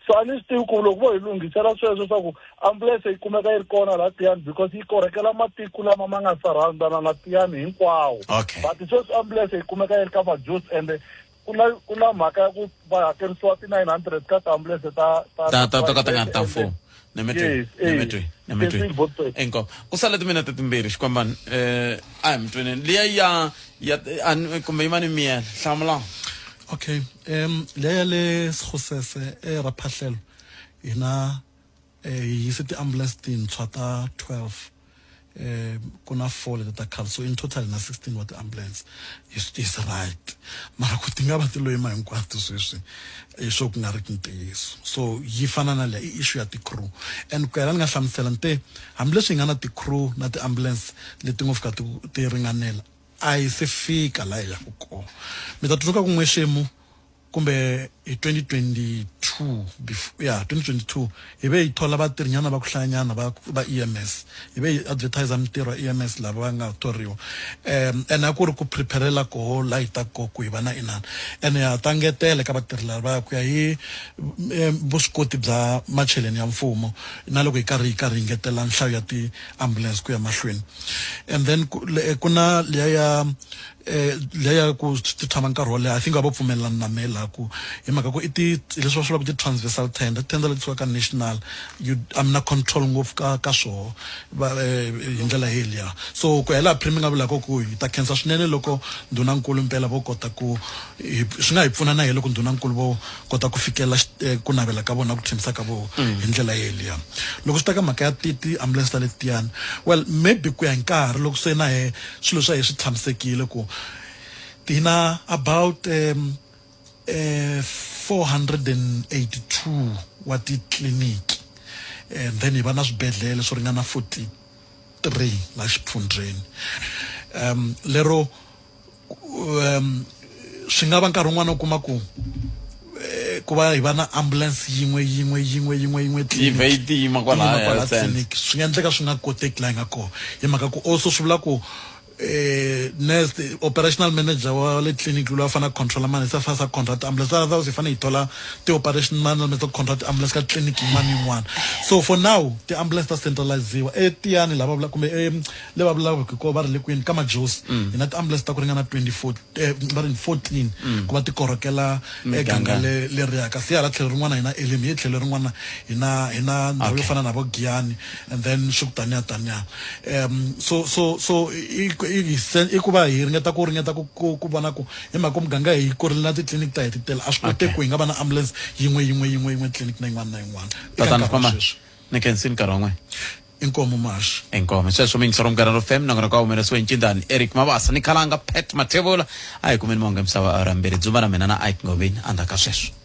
so a ni swi tivi ku loko vo hi lunghisela sweswo swa ku ambulance yi kumeka yi ri kona laha Tiyani because yi korhekela matiko lama ma nga surroundana na Tiyani hinkwawo okay. but sweswi ambulance yi kumeka yi ri ka Majusi ende ku na ku na mhaka ya ku va hakerisiwa ti-900 ka ti-ambulance ta ta ta to ka ti nga ri ta mfumo ni mi twi Yes, ni mi eh. twi ni mi twi Yes, both inkomu ku sale timinete timbirhi xikwambani eh a hi mi tweneni liya ya ya kumbe yimani miyela hlamula okay um leya ya le Sekgosese e Raphahlelo hina eh, hi yise ti-ambulance tintshwa ta 12 eh ku na 4 leti ta khale so in total na 16 wa ti-ambulance is, is right mara ku ti nga va ti lo yima hinkwato sweswi hi swo ku nga ri ki ntiyiso so yi fana na leya i issue ya ti-crew and ku ya la ni nga hlamusela ni te hambileswi hi nga na ti-crew na ti-ambulance leti ngo fika ti, ti ringanela a yi se fika laha hi yaka kona mi ta tsundzuka ku n'wexemu kumbe hi 2022 before yeah 2022 hi ve hi thola vatirhinyana va ku hlayanyana va va EMS hi ve hi advertise mintirho ya EMS lava va nga thoriwa um and a ku ri ku preparela koho laha hi taka koho ku hi va na inana ene ha ta ngetela ka vatirhi lava ku ya hi vuswikoti bya macheleni ya mfumo na loko hi karhi hi karhi hi ngetela nhlayo ya ti-ambulance ku ya mahlweni and then ku na liya ya. eh leya ku ti tshama nkarhi wo leha i think a vo pfumelelana na mehe laha ku hi mhaka ku i ti leswi va swi vulaka ti-transversal tender tender leti sukaka national you a mi na control ngopfu ka ka swoho va eh, hi ndlela yeliya so ku ya hi laha primi nga vulaka ku hi ta khensa swinene loko ndhunankulu mpela vo kota ku swi nga hi pfuna na hi loko ndhunankulu vo kota ku fikela eh, ku navela ka vona ku tshembisa ka vona mm. hi ndlela yeliya loko swi ta ka mhaka ya ti ti-ambulance ta letiyani well maybe ku ya hi nkarhi loko se na he swilo swa he swi tshamisekile ku tina about um, eh, 482 wa titliliniki and then hi va na swibedhlele swo ringana 43 laha xifundzheni um lero um swi nga va nkarhi wun'wana u kuma ku eh, ku va hi va na ambulance yin'we yin'we yin'we yin'we yin'we Yi vhe yi tima kwalaya kwala health center. clinic swi nga endleka swi nga koteki laha hi nga kona hi mhaka ku also swi vula ku eh nurse operational manager wa le clinic loyi a fanele a controla mali se a fanele a contract ambulance otherwise hi fanele hi thola ti-operation management to contract ambulance ka clinic yin'wana na yin'wana so for now ti-ambulance ta centraliziwa etiyani lava vula kumbe e, le va vulaka hi ko va ri le kwini ka majosi mm. hi na ti-ambulance ta ku ringana 24 eh, va ri 14 mm. ku va ti korhokela eganga eh, le leriya kasi hala tlhelo rin'wana hi na elim hi tlhelo rin'wana hi na hi na ndhawu yo fana na vo giyani and then swi ku taniya taniya um so so so i i ku va hi ringeta ku ringeta ku ku ku vona ku hi mhaka muganga hi kurile na titliliniki ta hi ti tele a swi koteki ku hi nga va na ambulance yin'we yin'we yin'we yin'we tliliniki na yin'wana na yin'wana tatana ni khensini nkarhi wa n'wina inkomo mashi inkomo sweswo miyingisero munghana ro fm nongonoko wa humelerisiwe ncindani eric mabasa ni khalanga pat mathebula a hi kumeni monge misava awara mbirhi dzumba na mina na ike ngoveni endzhaku ka sweswo.